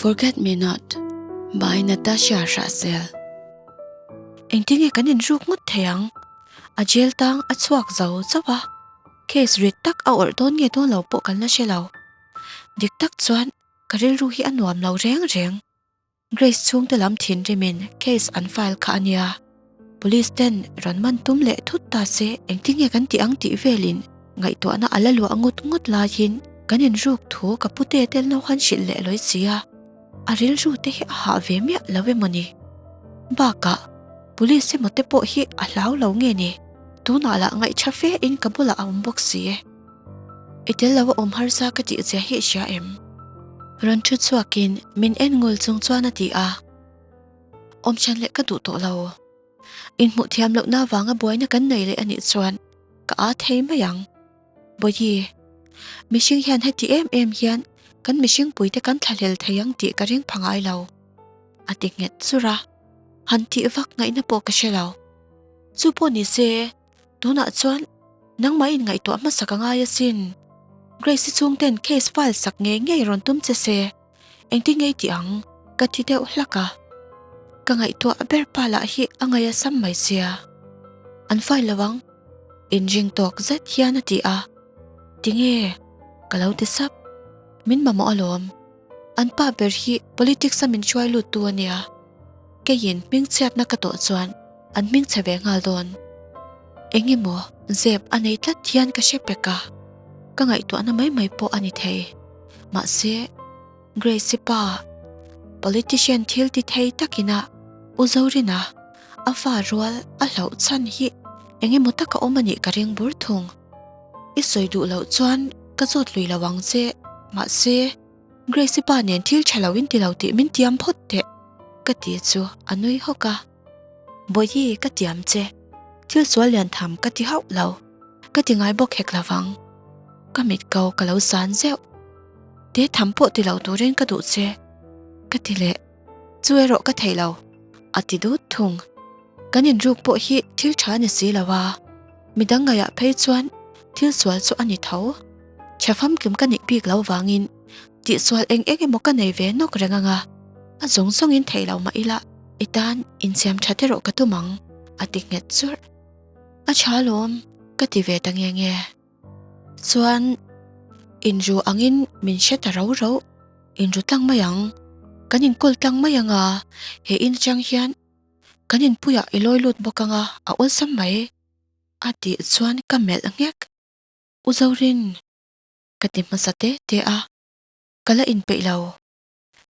Forget Me Not by Natasha Hrahsel. Engtin nge kan inruk ngawt thei ang? A jail tang a chhuak zo chauh a, case rit tak a awrh dawn nge dawn lo pawh kan la hre lo. Dik tak chuan ka rilru hi a nuam lo reng reng. Grace chhungte lam thinrimin case an file kha a nia. Police ten rawn man tum leh thut ta se engtin nge kan tih ang tih velin ngaihtuahna a la luah ngut ngut laiin kan inruk thu ka pute tel no han hrilh leh lawi si a. A rilru te hi a hah ve miah lo emaw ni? Bakah police emaw te pawh hi a hlau lo nge ni? Tunah lah ngaihṭha fe in ka bulah a awm bawk si. I tel lo a awm harsa ka tih zia hi i hria em? Rawn thu chhuakin min en ngul chung chuan a ti a. Awm hran leh ka duh tawh lo. Inhmuh thiam lohna avanga buaina kan nei leh anih chuan ka aa thei mai ang. Bawihi, mihring hian heti em em hian kan mihring puite kan thlahlel thei ang tih ka ring pha ngai lo, a ti nghet churh a. Han tih vak ngaihna pawh ka hre lo. Chu pawh ni se, Tunah chuan nangmah in ngaihtuah hmasa ka ngai asin. Grace-i chhungten case file sak ngei ngei rawn tum che se, engtin ngei tih ang? Ka ti deuh hlak a. Ka ngaihtuah ber pa lah hi a ngaih a sam mai sia. An file lo ang. Inring tawk zet hian a ti a. Tinge? Ka lo ti sap. Min mamawh alawm. An pa ber hi politics a min hruai lut tu a nia. Keiin hmingchhiatna ka tawh chuan an hmingchhe ve nghal dawn. Eng emaw zep a nei tlat hian ka hre pek a, ka ngaihtuahna mai mai pawh a ni thei. Mahse, Grace-i pa, politician thil ti thei takina U Zorina a fa rual a hlauh chhan hi eng emaw taka awm a nih ka ring bur thung. I sawi duh loh chuan ka zawt lui lo ang che, mahse, Grace-i pa nen thil tha lo in ti lo tih min tiam phawt teh, ka ti chu a nui hawk a. Bawihi ka tiam che, thil sual lian tham ka ti hauh lo, ka ti ngai bawk hek lo vang. Ka mit ko ka lo san zeuh. Te tham pawh ti lo turin ka duh che, ka ti leh. Chu erawh ka thei lo, a ti dut thung. Kan inruk pawh hi thil tha a ni si lo a, midang ngaihah phei chuan thil sual chu a ni tho. Tha famkim ka nih bik lo vangin tihsual eng eng emaw ka nei ve nawk reng ang a, a zawng zawngin thei lo mah ila i tan insiam tha te rawh ka tum ang, a ti nghet churh. A tha alawm, ka ti ve ta nge nge. Chuan inru angin min hre ta ro ro, inru tlang mai ang, kan inkawl tlang mai ang a, he in atang hian kan inpuiah i lawi lut bawk ang a, a awlsam mai, a tih chuan ka melh nghek. U Zorin, ka ti hmasa te te a, ka la inpeih lo,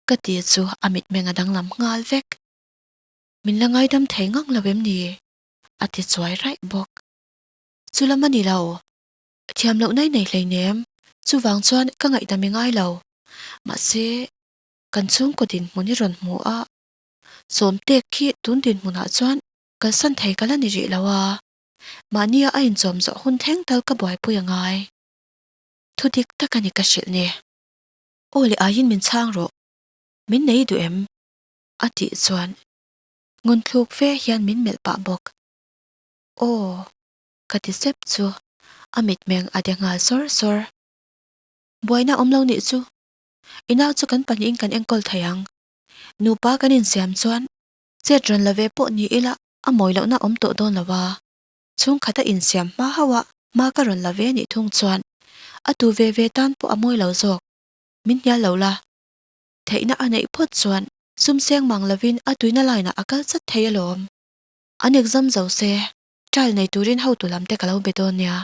ka ti chu a mitmeng a danglam nghal vek. Min la ngaidam thei ngang lo em ni? a ti chuai raih bawk. Chu lam a ni lo, thiam loh nai nei hleinem, chuvang chuan ka ngaihdam i ngai lo. Mahse, kan chhungkaw dinhmun i rawn hmu a, sawmtek khi tun dinhmunah chuan kalsan thei ka la ni rih lo a. Mahnia a inchawm zawh hun thleng tal ka buaipui a ngai. Thu dik tak a ni ka hrilh ni. Aw leh aiin min chhang rawh. Min nei duh em? A tih chuan ngunthluk fe hian min melh pah bawk. Aw. Ka ti sep chu a mitmeng a de nghal sawr sawr. Buaina awm lo nih chu. I nau chu kan pahnihin kan enkawl thei ang. Nupa kan insiam chuan chet rawn la ve pawh ni ila A mawi lohna awm tawh dawn lo a, chhungkhat a insiam hma hauh a hma ka rawn la ve nih thung chuan a tu ve ve tan pawh a mawi lo zawk. Min hnial lo la. Theihna a neih phawt chuan sum seng mang lovin a tuina line ah a kal chat thei alawm. An exam zo se, trial nei turin hotu lam te ka lo be dawn nia,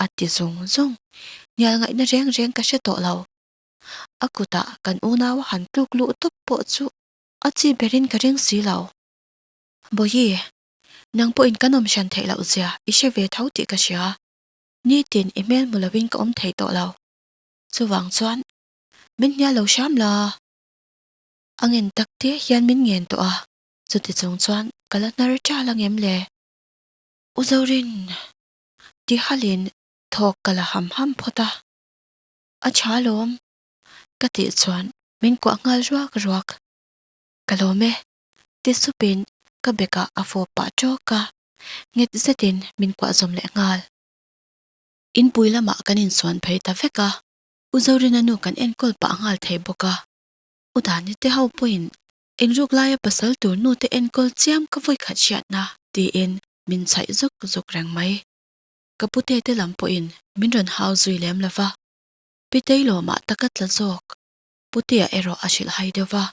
a ti zung zung. Hnial ngaihna reng reng ka hre tawh lo. A kutah kan unau a han tluk luh tawp pawh chu a chi berin ka ring si lo. Bawihi, nang pawhin kan awm hran theih loh zia i hre ve tho tih ka hria. Nitin i hmel hmu lovin ka awm thei tawh lo. Chuvang chuan min hnial lo hram la. A ngen tak te hian min ngen tawh a, chuti chung chuan ka la hnar ṭal angem le? U Zorin, ti halin thawk ka la ham ham phawt a. A ṭha alawm, ka tih chuan min kuah nghal ruak ruak. Ka lawm e, Ti supin ka bekah a fawp pah ṭawk a, nghet zetin min kuah zawm leh nghal. Inpui lamah kan insuan phei ta vek a, U Zorina nu kan enkawl pah nghal thei bawk a. U Dani te ho pawhin inruk laia pasal tur nu te enkawl chiam ka vawikhat hriatna tiin min chhaih zuk zuk reng mai. Ka pute te lam pawhin min rawn hau zui lem lo va, Pitei lawmah tak a tla zawk. Putea erawh a hrilh hai deuh va,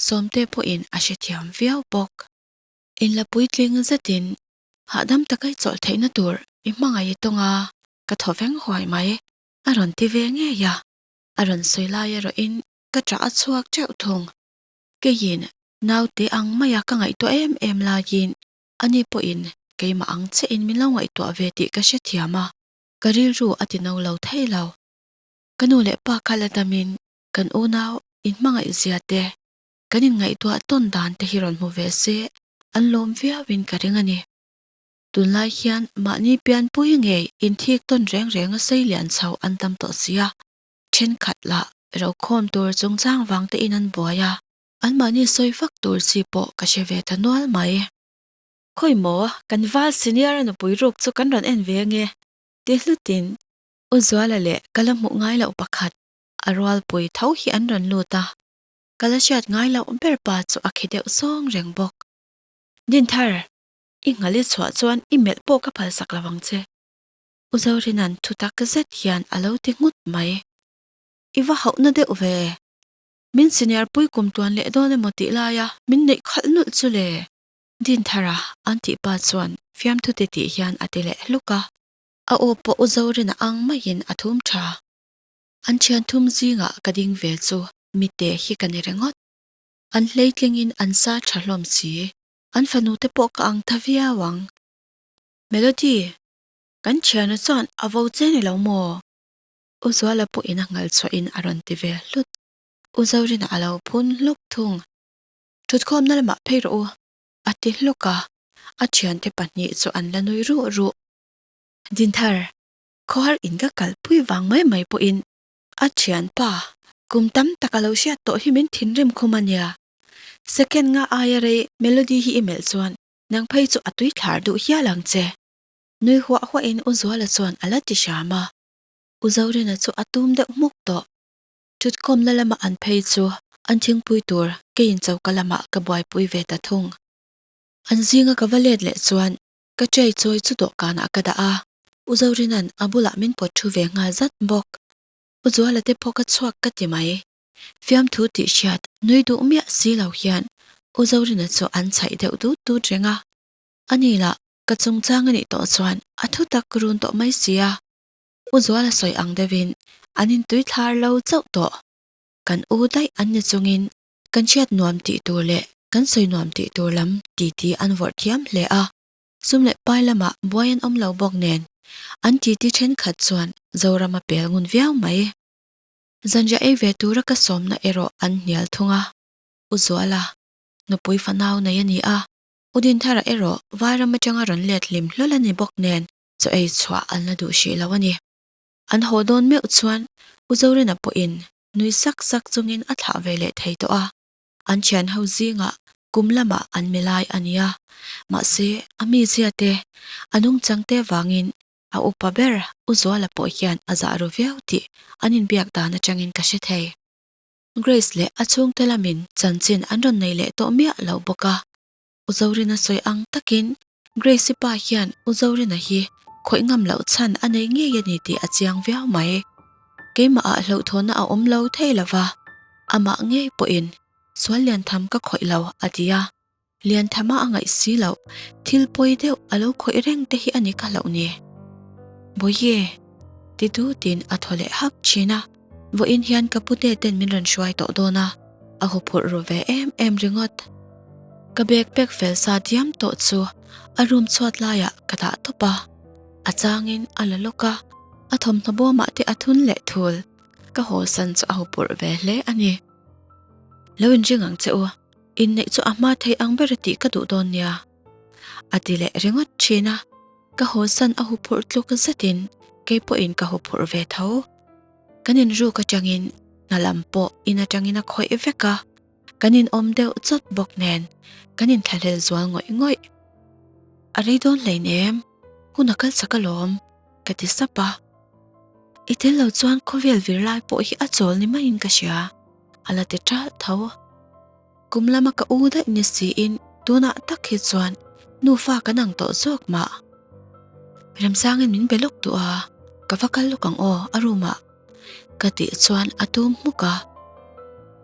Sawmte pawhin a hrethiam viau bawk. Inla puitling zetin hahdam taka i chawlh theihna tur i hmangaih i tawng a, ka thaw veng huai mai, a rawn ti ve ngei a. A rawn sawi lai erawhin ka ṭah a chhuak ṭeuh thung. Keiin naute ang maia ka ngaihtuah em em laiin ani pawhin keimah ang chiahin min lo ngaihtuah ve tih ka hrethiam a, ka rilru a ti no lo thei lo. Ka nu leh pa kha la damin kan unau inhmangaih zia te, kan inngaihtuah tawn dan te hi rawn hmu ve se an lawm viauin ka ring a ni. Tunlai hian mahni pianpui ngei inthik tawn reng reng a sei lian chho an tam tawh sia, thenkhat lah rokhawm tur chungchang vang te in an buai a, anmahni sawi vak tur chi pawh ka hre ve ta nual mai. Khawi maw, kan val senior a nupui ruk chu kan rawn en ve ange, ti hlutin U Zuala leh ka la hmuh ngai loh pakhat a rualpui tho hi an rawn lut a, ka la hriat ngai loh ber pa chu a khi deuh sawng reng bawk. Dinthar, i nghal i chhuah chuan i melh pawh ka phalsak lo ang che. U Zorina'n thu tak zet hian a lo ti nghut mai. I va hauhna deuh ve. Min senior pui kum tuan leh dawn emaw tih laia min neih khalh nulh chu le. Dinthara an tih pa chuan fiamthu ti tih hian a ti leh hluk a. A aw pawh U Zorina ang maiin a thum tha. An thian thum zingah ka ding ve chu mite hi ka ni ringawt. An hleitlingin an sa tha hlawm si. An fanu te pawh ka ang ta viau ang. Melody, kan thiana chuan a vo che ni lo maw? U Zuala pawhin a ngal chhuahin a rawn ti ve hlut. U Zorina a lo phun hluk thung. Thutkhawmna lamah phei rawh u, a ti hluk a. A thiante pahnih chu an la nui ruh ruh. Dinthar, khawhar in ka kalpui vang mai mai pawhin a thianpa kum tam tak a lo hriat tawh hi min thinrim khum a nia. Second nga aia rei Melody hi i melh chuan nang phei chu a tui thlar duh hial ang che. Nui huah huahin U Zuala chuan a la ti hram a. U Zorina chu a tum deuh hmuk tawh. Thutkhawmna lama an phei chu an thingpui tur keiin choka lamah ka buaipui ve ta thung. An zinga ka va let leh chuan Ka tray chawi chu dawhkanah ka dah a, U Zorina'n a bulah min pawt thu ve nghal zat bawk. U Zuala te pawh ka chhuak ka ti mai. Fiamthu tih hriat nui duh miah si lo hian U Zorina chu an chhaih deuh dut dut reng a. Ani lah ka chungchang a nih tawh chuan a thu tak run tawh mai si a. U Zuala sawi ang deuhin an intui thlar lo chauh tawh. Kan u daih an ni chungin Kan hriat nuam tih tur leh kan sawi nuam tih tur lam titi an vawrh thiam hle a, sum leh pai lamah buai an awm lo bawk nen an titi thenkhat chuan Zoram a pel ngun viau mai. Zanriah ei ve tura ka sawmna erawh an hnial thung a, U Zuala, nupui fanau nei a ni a, U Dinthara erawh Vairam atanga rawn let hlim hlawl a ni bawk nen chaw ei chhuah an la duh hrih lo a ni. An haw dawn meuh chuan U Zorina pawhin nui sak sak chungin a thlah ve leh thei tawh a, an thian ho zingah kum lamah an mi lai a nia, mahse a mizia te, a nungchang te vangin a upa ber U Zuala pawh hian a zah ru viau tih an inbiak dan atangin ka hre thei. Grace leh a chhungte lamin chanchin an rawn nei leh tawh miah lo bawk a, U Zorina sawi ang takin Grace-i pa hian U Zorina hi khawih ngam loh chhan a nei ngei a ni tih a chiang viau mai. Keimah ah hlauhthawnna a awm lo thei lo va, amah ngei pawhin sual Liantham ka khawih lo a ti a. Lianthama a ngaih si loh thil pawi deuh a lo khawih reng te hi a ni ka hlauh ni. Bawihi, ti dutin a thaw leh hak thin a, vawiin hian ka pute ten min rawn hruai tawh dawn a, a huphurh ru ve em em ringawt. Ka bag pack fel sa diam tawh chu a room chhuat laiah ka dah tawp a, a changin a la lawk a, a thawmhnaw bawmah te a thun leh thul, ka haw san chu a huphurh ve hle a ni. Lo inring ang che u, inneih chu a hma thei ang ber a tih ka duh dawn nia, a ti leh ringawt thin a, ka haw san a huphurh tluk zetin kei pawhin ka huphurh ve tho. Kan inruk atangin hna lam pawh in atangin a khawih vek a. Kan inawm deuh chawt bawk nen kan inthlahlel zual ngawih ngawih. A rei dawn hleinem, hun a kal chak alawm, ka ti sap a. I tel lo chuan khawvel vir lai pawh hi a chawl ni maiin ka hria. a la ti ṭalh tho. Kum lama ka u daih ni siin tunah tak hi chuan nufa kan ang tawh zawk mah. Remsangin min be lawk duh a, ka va kal lawk ang aw a room ah ka tih chuan a tum hmuk a,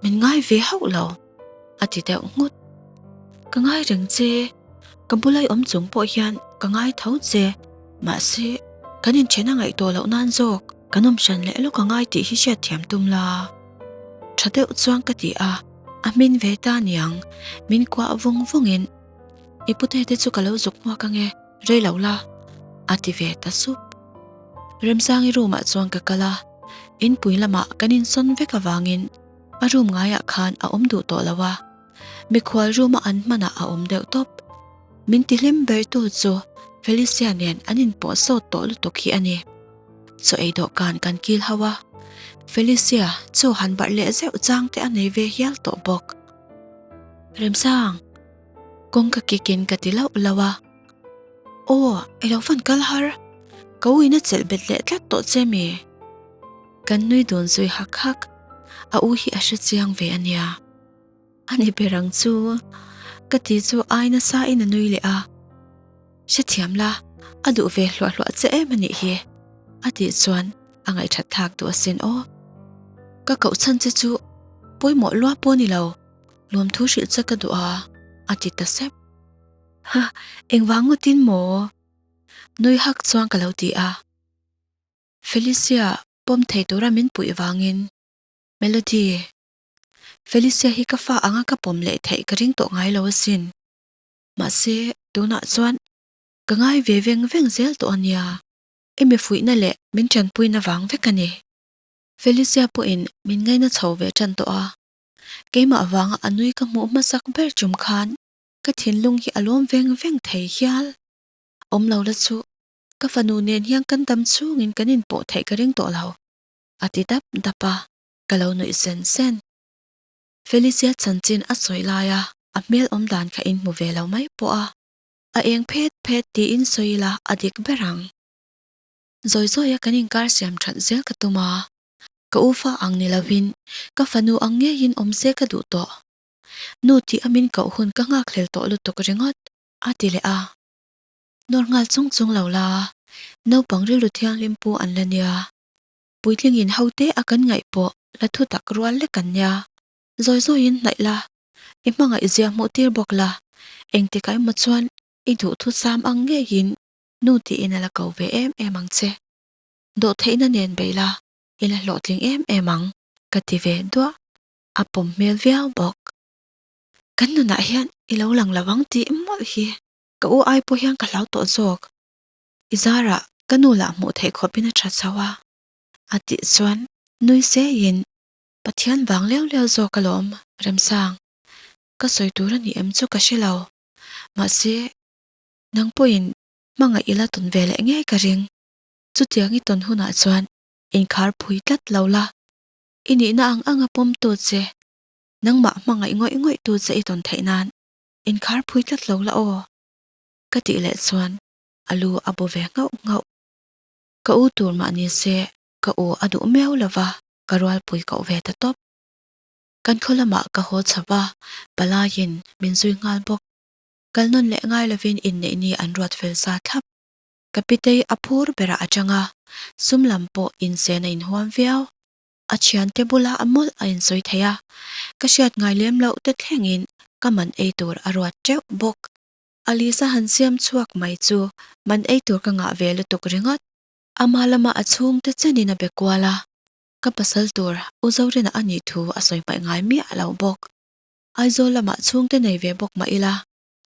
min ngai ve hauh lo a ti deuh nghut. Ka ngai reng che, ka bula i awm chung pawh hian ka ngai tho che, mahse kan inthen a ngaih tawh loh nan zawk kan awm hran leh lawk a ngai tih hi hriatthiam tum la. Tha deuh chuan ka ti a, a hmin ve ta niang, min kuah vung vungin, I pute te chu ka lo zuk hmuak ange, rei lo la, a ti ve ta sup. Remsangi room ah chuan ka kal a, inpui lamah kan insawn vek avangin a room ngaiah khan a awm duh tawh lo a, mikhual room a an hmanah a awm deuh tawp. Min tihlim bertu chu Felicia nen an inpawh sawt tawh lutuk hi a ni. Chaw ei dawhkan kan kil ho a, Felicia chu han barh leh zeuh chang te a nei ve hial tawh bawk. Remsang! Kawngka kikin ka ti lauh lauh a. Aw, i lo fan kal har. Ka u in a chelh bet leh tlat tawh che mi? Kan nui dun zui hak hak. A u hi a hre chiang ve a nia. A ni ber ang chu. Ka ti chu ai nasa in a nui leh a. Hrethiam la, a duh ve hluah hluah che em a nih hi. A tih chuan a ngaihthat thlak duh asin aw. Ka koh chhan che chu pawimawh lua pawh ni lo, lawmthu hrilh che ka duh a, a ti ta sep. Ha, engvang ngawtin maw? Nui hak chuan ka lo ti a. Felicia pawm thei tura min puih vangin, Melody, Felicia hi ka fa anga ka pawm leh theih ka ring tawh ngai lo asin. Mahse, tunah chuan ka ngai ve veng veng zel tawh a nia. I mi fuihna leh min tanpuina vang vek a ni. Felicia pawhin min ngaina chho ve tan tawh a. Keimah vanga a nui ka hmuh hmasak ber tum khan ka thinlung hi a lawm veng veng thei hial. Awm lo la chu ka fanu nen hian kan dam chungin kan inpawh theih ka ring tawh lo, a ti dap dap a, ka lo nuih sen sen. Felicia chanchin a sawi laia a hmel awm dan kha in hmu ve lo mai pawh a, a eng phet phet tiin sawi ila a dik ber ang. Zawi zawia kan inkar siam that zel ka tum a, ka u fa ang ni lovin ka fanu ang ngeiin awm se ka duh tawh. Nu tih a min koh hun ka nghakhlel tawh lutuk ringawt, a ti leh a. Nawr nghal chung chung lo la, naupang rilru thianghlim pu an la nia. Puitlingin ho te a kan ngaih pawh la thu tak rual lek an nia. Zawi zawiin hnaih la, i hmangaih zia hmuh tir bawk la, engtikah emaw chuan i duhthusam ang ngeiin nu tiin a la ko ve em em ang che. Dawhtheihna nen beih la, i la hlawhtling em em ang, ka ti ve duah. A pawm hmel viau bawk. Kan nunah hian i lo lang lo ang tih mawlh hi ka u ai pawh hian ka hlau tawh zawk. I zarah ka nu lah hmuh theih khawpin a tha chho a, a tih chuan nui seiin Pathian vang leu leu zawk alawm Remsang, ka sawi tur a ni em chu ka hre lo. Mahse, nang pawhin hmangaih ila tawn ve leh ngei ka ring. Chutiang i tawn hunah chuan inkhar phui tlat lo la, i nihna ang anga pawmtu che, nangmah hmangaih ngawih ngawih tu che i tawn theih nan inkhar phui tlat lo la aw, ka tih leh chuan a lu a bu ve nghauh nghauh. Ka u tur mah ni se ka u a duh miau lo va, ka rualpui koh ve ta tawp. Kan khaw lamah ka haw chho va, palaiin min zui nghal bawk. Kal nawn leh ngai lovin inneih ni an ruat fel sa thlap. Ka pitei a phur berah a chang a, sum lam pawh insen a inhuam viau. A thiante bula a mawlh a insawi thei a, ka hriat ngai lem loh te thlengin ka man ei tur a ruat teuh bawk. Alisa han siam chhuak mai chu man ei tur ka ngah ve lutuk ringawt. Ama lama a chhungte chenin a be kual a, ka pasal tur U Zorina a nih thu a sawi hmaih ngai miah lo bawk. Aizawl lamah chhungte nei ve bawk mah ila,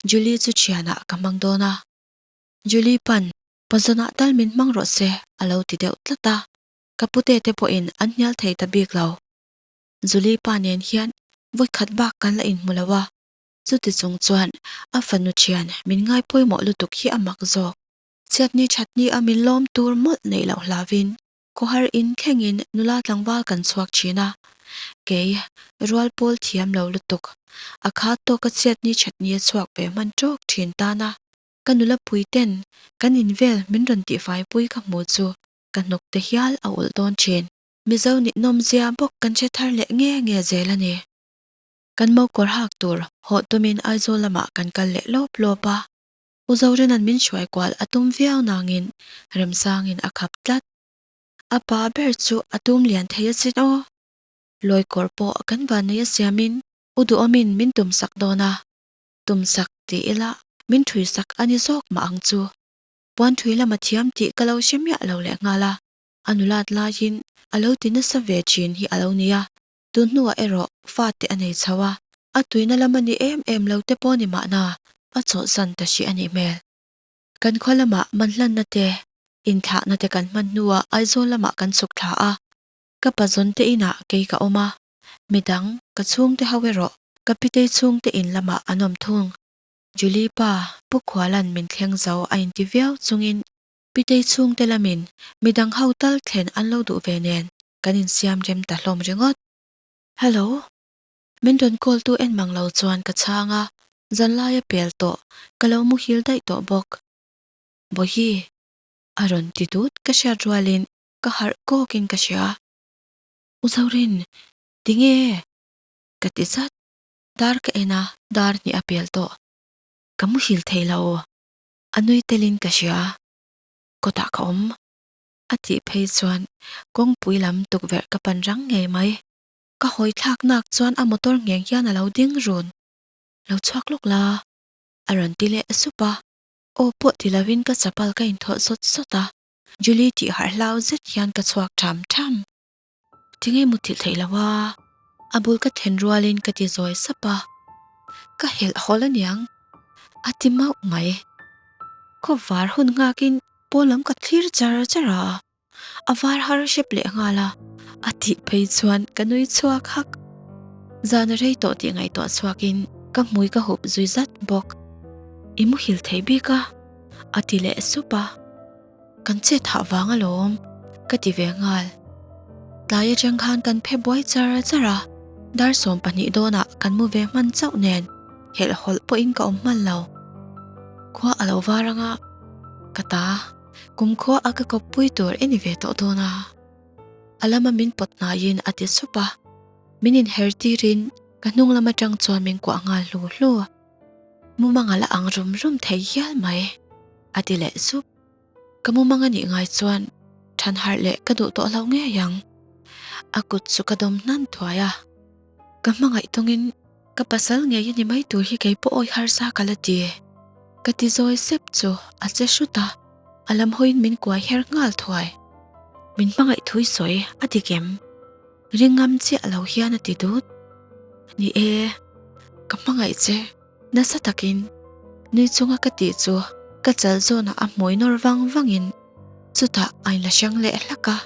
Julie chu thianah ka hmang dawn a. Julie pan, Pazawnah tal min hmang rawh se a lo ti deuh tlat a, ka pute te pawhin an hnial thei ta bik lo. Julie pa nen hian vawikhat bak kan la inhmu lo a, chuti chung chuan a fanu thian min ngai pawimawh lutuk hi a mak zawk. Chhiatni thatni a min lawm tur mawlh neih loh hlauhin khawhar in thlengin nula tlangval kan chhuak thin a, kei rual pawl thiam lo lutuk a khat tawka chhiatni thatni a chhuak ve hman tawk thin tana ka nula pui ten kan in vel min rawn tihfai pui ka hmu chu ka hnuk te hial a ulh dawn thin. Mizo ninawmzia bawk kan hre thar leh nge nge zel a ni. Kan mokawr hak tur hawh tumin Aizawl lamah kan kal leh lawp lawp a. U Zorena'n min hruai kual a tum viau nangin Remsangin a khap tlat. A pa ber chu a tum lian thei asin aw. Lawikawr pawh kan vannei a siamin U Duhawmin min tumsak dawn a. Tumsak ti ila min thuisak a ni zawk mah ang chu. Puanthui lama thiam tih ka lo hre miah lo leh nghal a. A nulat laiin a lo ti nasa ve thin hi a lo nia. Tun hnuah erawh fate a nei chho a, a tuina lam a ni em em lo te pawh ni mahna a chawlhsan ta hrih a nih hmel. Kan khaw lamah manhlanna te, inthlahna te kan hman hnuah Aizawl lamah kan chhuk thla a, ka pazawn te inah kei ka awm a, midang ka chhungte ho erawh ka pitei chhungte in lamah an awm thung. Julie pa Pu Khualan min thleng zo a inti viau chungin pitei chhungte lamin midang ho tal thlen an lo duh ve nen kan insiam rem ta hlawm ringawt. Hello. Min rawn call tu en mang lo chuan ka chhang a, zanlai a pel tawh, ka lo muhil daih tawh bawk. Bawihi. A rawn ti dut ka hriat rualin ka harh kawkin ka hria. U Zorin, tinge? Ka ti zat. Dar ka en a, dar hnih a pel tawh. Ka muhil thei lo. A nui telin ka hria. Kawtah ka awm. A tih phei chuan kawngpui lam tukverh ka pan rang ngei mai. Ka hawi thlak nak chuan a motor ngheng hian a lo ding run. Lo chhuak lawk la, a rawn ti leh sup a. Aw pawh ti lovin ka chapal ka inthawlh sawt sawt a. Julie tih harh hlau zet hian ka chhuak tham tham. Tinge muthilh theih lo a? A bul ka then rualin ka ti zawi sap a. Ka helh hawl aniang, a ti mauh mai. Khawvar hun nghakin Pawn lam ka thlir char char a, a var har hrep leh nghal a, a tih phei chuan ka nui chhuak hak. Zan a rei tawh tih ngaihtuah chhuakin ka hmui ka hup zui zat bawk. I muhil thei bik a, a ti leh sup a. Kan chet hah vang alawm, ka ti ve nghal. Tlai atang khan kan phe buai char char a, dar 12 dawnah kan mu ve hman chauh nen helhhawlh pawhin ka awm hman lo. Khua a lo var anga. Ka ta, kumkhua a ka kawppui tur i ni ve tawh dawn a. A lama min pawt hnaiin a ti sup a, min inher tirin ka hnung lam atang chuan min kuah nghal hlu hlu. Mumang a la ang rum rum thei hial mai, a ti leh sup. Ka mumang a nih ngai chuan than harh leh ka duh tawh lo ngei ang. A kut chu ka dawm hnan thuai a, ka hmangaih tawngin Ka pasal ngei a ni mai tur hi kei pawh awi harsa ka la ti. Ka ti zawi sep chu a che hrut a, a lam hawiin min kuai her nghal thuai. Min hmangaih thui sawi a dik em? Ringngam chiah lo hian a ti dut. Ni e, ka hmangaih che. Nasa takin nui chunga ka tih chu ka chal zawnah a hmui nawr vang vangin chutah a inla hrang leh hlak a.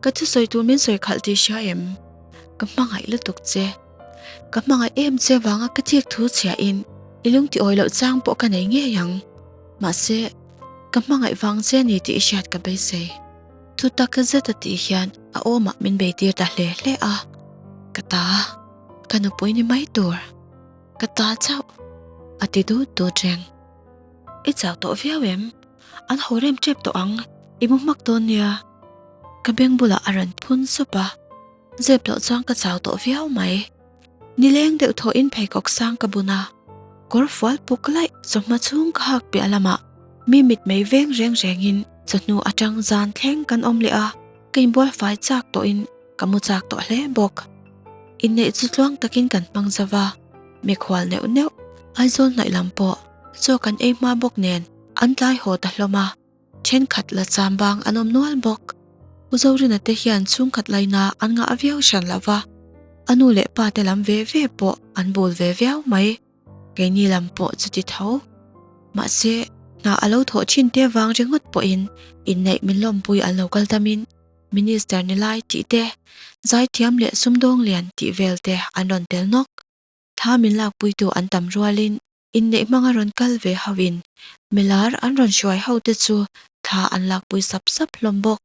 Ka thusawi tur min sawi khalh tih hria em? Ka hmangaih lutuk che. Ka hmangaih em che vanga ka thik thu chhiahin i lung ti awi loh chang pawh ka nei ngei ang. Mahse, ka hmangaih vang che ni tih i hriat ka beisei. Thu tak zet a tih hian a awmah min beitir ta hle hle a. Ka ta, ka nupui ni mai tur. Ka ta chauh, a ti dut dut reng. I chau tawh viau em? An haw rem tep tawh ang, i mu hmak dawn nia. Ka beng bulah a rawn phun sup a, zep loh chuan ka chau tawh viau mai. Nileng deuh thawhin pheikhawk sang ka bun a, kawr fual puk laih chawhma chhung ka hak piah lamah mi mitmei veng reng rengin chawhnu atang zan thleng kan awm leh a, ka inbual fai chak tawhin ka mu chak tawh hle bawk. Inneih chu tluang takin kan hmang zo va, mikhual neuh neuh Aizawl hnaih lam pawh chaw kan ei hma bawk nen an tlai haw ta hlawm a, thenkhat la cham bang an awm nual bawk. U Zorina te hian chhungkhat laina an ngah viau hran lo va, a nu leh pa te lam ve ve pawh an bul ve viau mai. Keini lam pawh chuti tho. Mahse, hna a lo thawh thin te vang ringawt pawhin inneih min lawmpui an lo kal tamin Minister ni lai tih te, zaithiam leh sumdawng lian tih vel te an rawn tel nawk. Thla min lakpuitu an tam rualin inneih hmanga rawn kal ve hoin milar an rawn hruai ho te chu thla an lakpui sap sap hlawm bawk.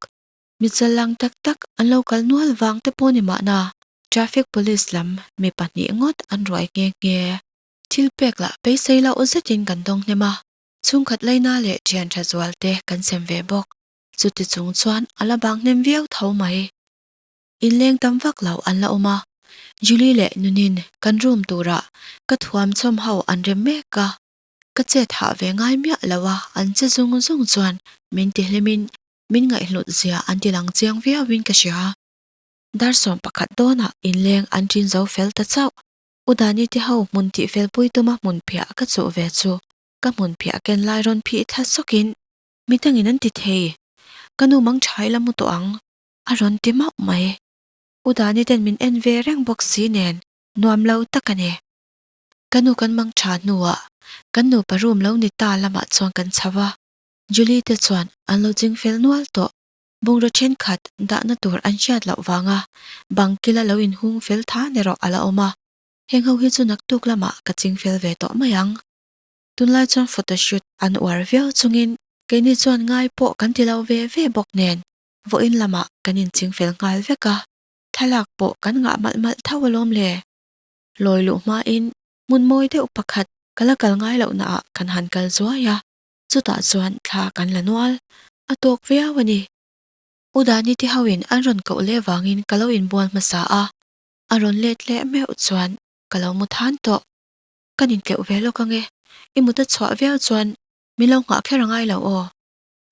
Mi challang tak tak an lo kal nual vang te pawh ni mahna traffic police lam mi pahnih ngawt an ruai nghe nghe. Thil pek lah beisei loh zetin kan dawng hnem a, chhungkhat laina leh thian tha zual te kan sem ve bawk. Chuti chung chuan a la bang hnem viau tho mai. Inleng tam vak lo an la awm a, Julie leh Nunin kan room turah ka thuam chhawm ho an rem mek a, ka chet hah ve ngai miah lo a, an che zung zung chuan min ti hlimin min ngaihhlut zia an ti lang chiang viauin ka hria. Dar 11 dawnah inleng an ṭin zo fel ta chauh. U Dani te ho hmun tih fel pui tuma hmun phiah ka chuh ve chu ka hmun phiah ken lai rawn phih thla sawkin midangin an ti thei, ka nu mang ṭha ila mu tawh ang a rawn ti mauh mai. U Dani ten min en ve reng bawk si nen nuam lo tak a ni. Ka nu kan mang ṭha hnuah kan nupa room lo ni ta lamah chuan kan chho a, Julie te chuan an lo ching fel nual tawh. Bungraw thenkhat dahna tur an hriat loh vanga bang kila lo inhung fel than erawh a la awm a, heng ho hi chu naktuk lamah ka ching fel ve tawh mai ang. Tunlai chuan photoshoot an uar viau chungin keini chuan ngai pawh kan ti lo ve ve bawk nen vawiin lamah kan inching fel nghal vek a, thlalak pawh kan ngah malh malh tho alawm le. Lawi luh hmain hmun mawi deuh pakhat ka la kal ngai lohnaah kan han kal zuai a. Chutah chuan thla kan la nual, a tawk viau a ni. U Dani te hoin an rawn koh leh vangin ka lo inbual hmasa a, a rawn let leh meuh chuan ka lo mu than tawh. Kan intleuh ve lawk ange, i mut a chhuah viau chuan min lo nghah kher a ngai lo aw.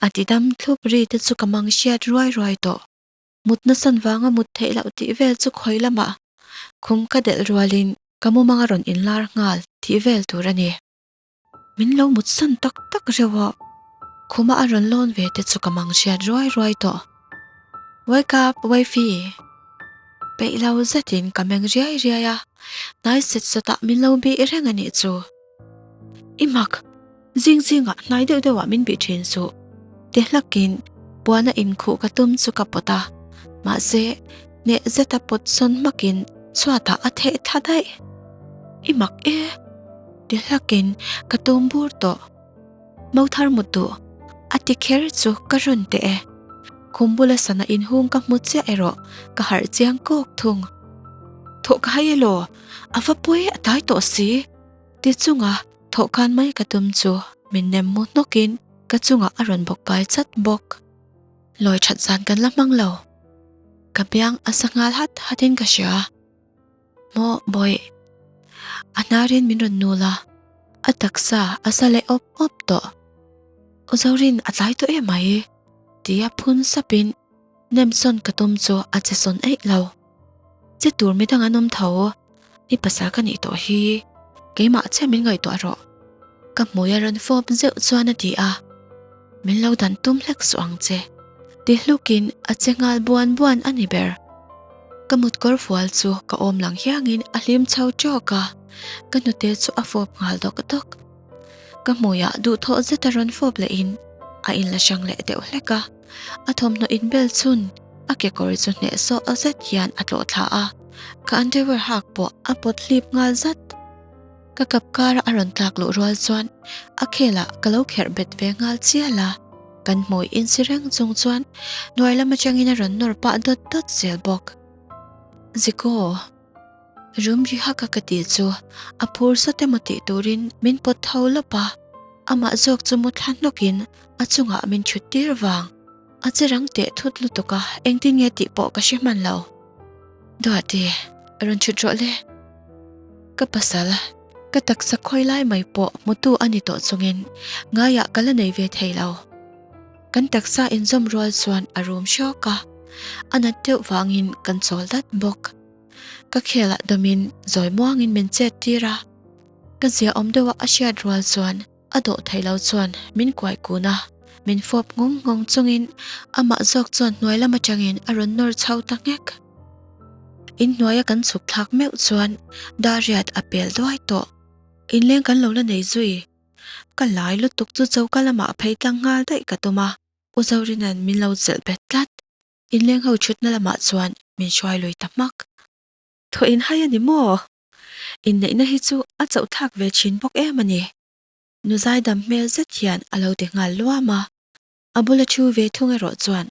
A ti dam thlup ri te chu ka mang hriat ruai ruai tawh. Mut nasan vanga mut theih loh tih vel chu khawi lamah khum ka delh rualin ka mumang a rawn inlar nghal tih vel tur a ni. Min lo mut san tak tak reuh a, khuma a rawn lawn ve te chu ka mang hriat ruai ruai tawh. Wake up, wifey! Peih lo zetin ka meng riai riai a, hnai set sawtah min lo bih reng a nih chu. I mak! Zing zingah hnai deuh deuhah min bih thin suh. Ti hlakin puana inkhuh ka tum chu ka pawt a, mahse hneh zeta pawt sawn hmakin chhuatah a theh thla daih. I mak e! Ti hlakin ka tum bur tawh. Mo thar mut duh a ti kher chu ka rawn teh e. Khum bula sana inhung ka hmu chiah erawh ka harh chiang kawk thung. Thawh ka hai elaw? A va pawi a tai tawh si. Ti chunga thawh khan mai ka tum chu min nem mu hnawkin ka chungah a rawn bawk kai chat bawk. Lawi that zan kan la hmang lo. Ka biang a sa nghal hat hatin ka hria. Maw Bawih, a hnarin min rawn nul a, a taksa a sa leh awp awp tawh. Aw Zorin a tlai tawh em mai? tia phun sapin nem sawn ka tum chu a che sawn eih lo. Che tur midang an awm tho, i pasal ka nih tawh hi, keimah chiah min ngaihtuah rawh. Ka hmui a rawn fawp zeuh chuan a ti a, Min lo dan tum hlek suh ang che, ti hlukin a che nghal buan buan a ni ber. Ka mutkawr fual chu ka awm lang hiangin a hlim chho ṭawk a, ka hnute chu a fawp nghal dawk dawk. Ka hmuiah duhthawh zeta rawn fawp lehin a inla hrang leh deuh hlek a, a thawmhnaw inbel chhun a kekawr chu hnehsawh zet hian a tlawh thla a, ka underwear hak pawh a pawt hlip nghal zat. Ka kap kara a rawn tlak luh rual chuan a khelah ka lo kherh bet ve nghal chial a, kan hmui insi reng chung chuan hnuai lam atangin a rawn nawr pah dawt dawt zel bawk. Ziko, rum ri hak a ka tih chu a phur sawt emaw tih turin min pawt tho lawp a, amah zawk chu mu thla hnawkin a chungah min thut tir vang. A che rang teh thut lutuk a, engtin nge tih pawh ka hre hman lo. Duati, rawn chhut rawh le. Ka pasal, ka taksa khawi lai mai pawh hmutu a ni tawh chungin ngaiah ka la nei ve thei lo. Kan taksa inzawm rual chuan a rum hrawk a, a nat deuh vangin kan chawl dat bawk. Ka khelah dawmin zawi muangin min chet tir a, ka ziaawm deuha a hriat rual chuan A dawh thei lo chuan min kuai kun a, min fawp nghawng nghawng chungin amah zawk chuan hnuai lam atangin a rawn nawr chho ta nghek. Inhnuaia kan chhuk thlak meuh chuan Dariat a pel duai tawh. Inleng kan lo la nei zui. Ka lai lutuk chu choka lamah phei tlang nghal daih ka tum a, U Zorina'n min lo chelh bet tlat. Inleng ho thutna lamah chuan min hruai lui ta hmak. Thaw in hai a ni maw? Inneihna hi chu a chauh thlak ve thin bawk em a ni. Nu zaidam hmel zet hian a lo ti nghal luam a, a bula thu ve thung erawh chuan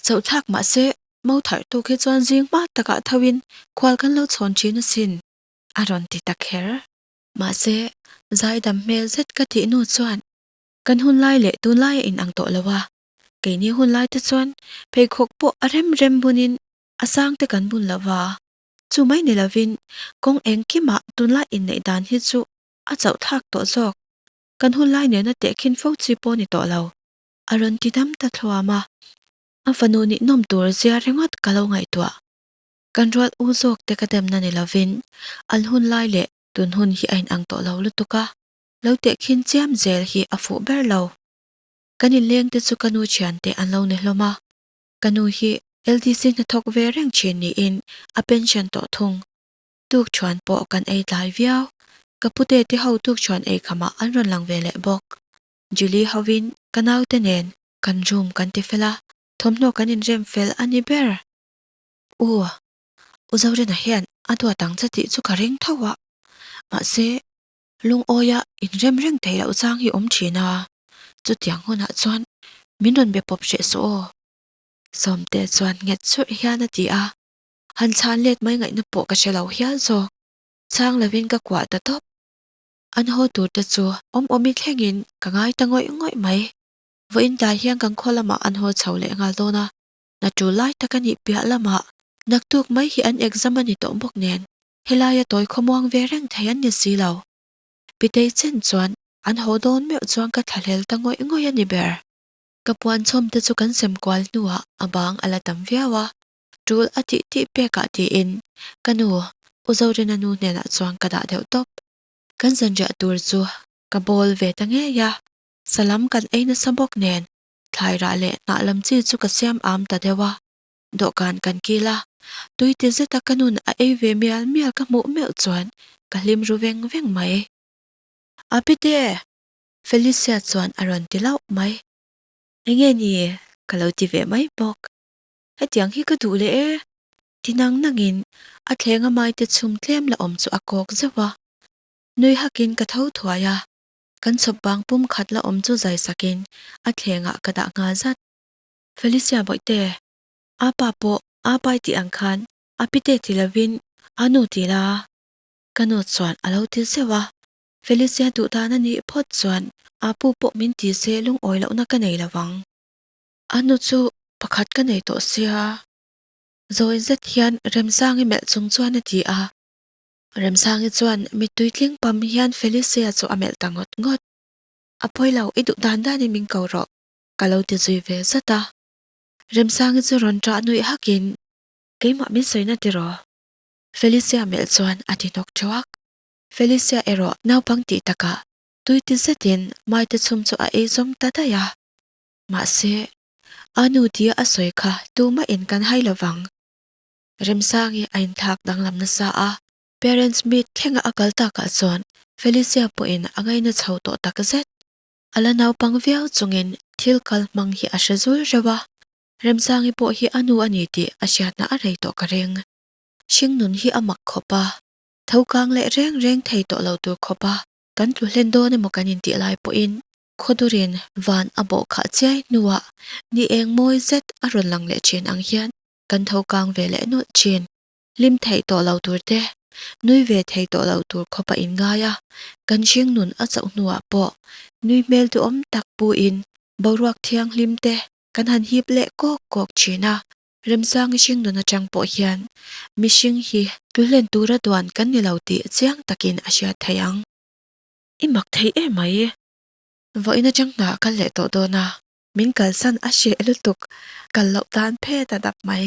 chauh thlak mah se mo tharh tuk hi chuan zing hma takah tho in khual kan lo chhawn thin asin a rawn ti ta kher. Mahse, zaidam hmel zet ka tih nu chuan kan hun lai leh tunlai a inang tawh lo a, keini hun lai te chuan pheikhawk pawh a rem rem bunin. A sang te kan bun lo va, chu mai ni lovin kawng engkimah tunlai inneih dan hi chu a chauh thlak tawh zawk. Kan hun lai nena tehkhin fo chi pawh ni tawh lo. A rawn ti dam ta thluam a. A fanu nih nawm tur zia ringawt ka lo ngaihtuah. Kan rual u zawk te ka demna ni lovin an hun lai leh tun hun hi a inang tawh lo lutuk a, lo tehkhin chiam zel hi a fuh ber lo. Kan inleng te chu ka nu thian te an lo ni hlawm a, ka nu hi LDC hnathawk ve reng thin niin a pension tawh thung. Tukṭhuan pawh kan ei tlai viau, ka pute te ho tukṭhuan ei khamah an rawn lang ve leh bawk. Julie hovin ka naute nen kan room kan ti fel a, thawmhnaw kan inrem fel a ni ber. U, U Zorina hian a duat ang che tih chu ka ring tho a, mahse lungawia inrem reng theih loh chang hi awm thin a, chutiang hunah chuan min rawn be pawp hreh suh aw. Sawmte chuan nghet churh hian a ti a, han chhan let mai ngaihna pawh ka hre lo hial zawk. Chhang lovin ka kuah ta tawp. An haw tur te chu awm awmi thlengin ka ngai ta ngawih ngawih mai. Vawiin tlai hian kan khaw lamah an haw chho leh nghal dawn a, hna tul lai tak a nih piah lamah naktuk mai hi an exam a ni tawh bawk nen helaia tawi khawmuang ve reng thei an ni si lo. Pitei chen chuan an haw dawn meuh chuan ka thlahlel ta ngawih ngawih a ni ber. Ka puan chhawm te chu kan sem kual hnuah a bang a la tam viau a, tul a tih tih pekah tiin ka nu U Zorina nu hnenah chuan ka dah deuh tawp. Kan zanriah tur chu ka bawl ve ta ngei a, salam kan ei nasa bawk nen thlai rah leh hnah lam chi chu ka siam am ta deuh a, dawhkan kan kil a, tui ti zeta ka nun a ei ve mial mial ka hmuh meuh chuan ka hlim ru veng veng mai. A pite! Felicia chuan a rawn ti lauh mai. Enge ni? Ka lo ti ve mai bawk. Hetiang hi ka duh leh e. Ti nang nangin a thlenga maite chhum tlem la awm chu a kawk zeuh a. Nui hakin ka tho thuai a, kan chhawp bang pum khat la awm chu zai sakin a thlengah ka dah nghal zat. Felicia Bawihte, a pa pawh a pai tih ang khan a pite ti lovin a nu ti la. Ka nu chuan a lo ti zeuh a, Felicia duh dan a nih phawt chuan a pu pawh min ti se lungawi lohna ka nei lovang. A nu chu pakhat ka nei tawh sia. Zawi zet hian Remsangi melh chung chuan a ti a. Remsangi chuan mittui tling pam hian Felicia chu a melh ta ngawt ngawt. A pawi lo, i duh dan danin min ko rawh, ka lo ti zui ve zat a. Remsangi chu rawn ṭah nuih hakin, Keimah min sawina tiraw? Felicia melh chuan a ti hnawk ṭhuak. Felicia erawh naupang tih takah tui ti zetin maite chhum chu a ei zawm ta daih a. Mahse, a nu tia a sawi kha tumah in kan hai lovang. Remsangi a inthlak danglam nasa a, parents meet thlenga a kal takah chuan Felicia pawhin a ngaina chho tawh tak zet. A la naupang viau chungin thil kal hmang hi a hre zul reuh a, Remsangi pawh hi a nu a ni tih a hriatna a rei tawh ka ring. Hringnun hi a mak khawp a, tho kang leh reng reng thei tawh lo tur khawp a kan tlu hlen dawn emaw kan intih lai pawhin Khawdurin van a bawh khah chiai hnuah ni eng mawi zet a rawn lang leh thin ang hian kan tho kang ve leh nawlh thin. Hlim theih tawh lo tur te, nui ve thei tawh lo tur khawp a inngai a, kan hring nun a chauh hnuah pawh nui hmel duhawm tak puin boruak thianghlim te kan han hip leh kawk kawk thin a. Remsangi hring nun atang pawh hian mihring hi tluhlen tura duan kan ni lo tih chiang takin a hriat theih ang. I mak thei em mai. Vawiin atang hna a kal leh tawh dawn a. Min kalsan a hreh lutuk. Kal loh dan phet a dap mai.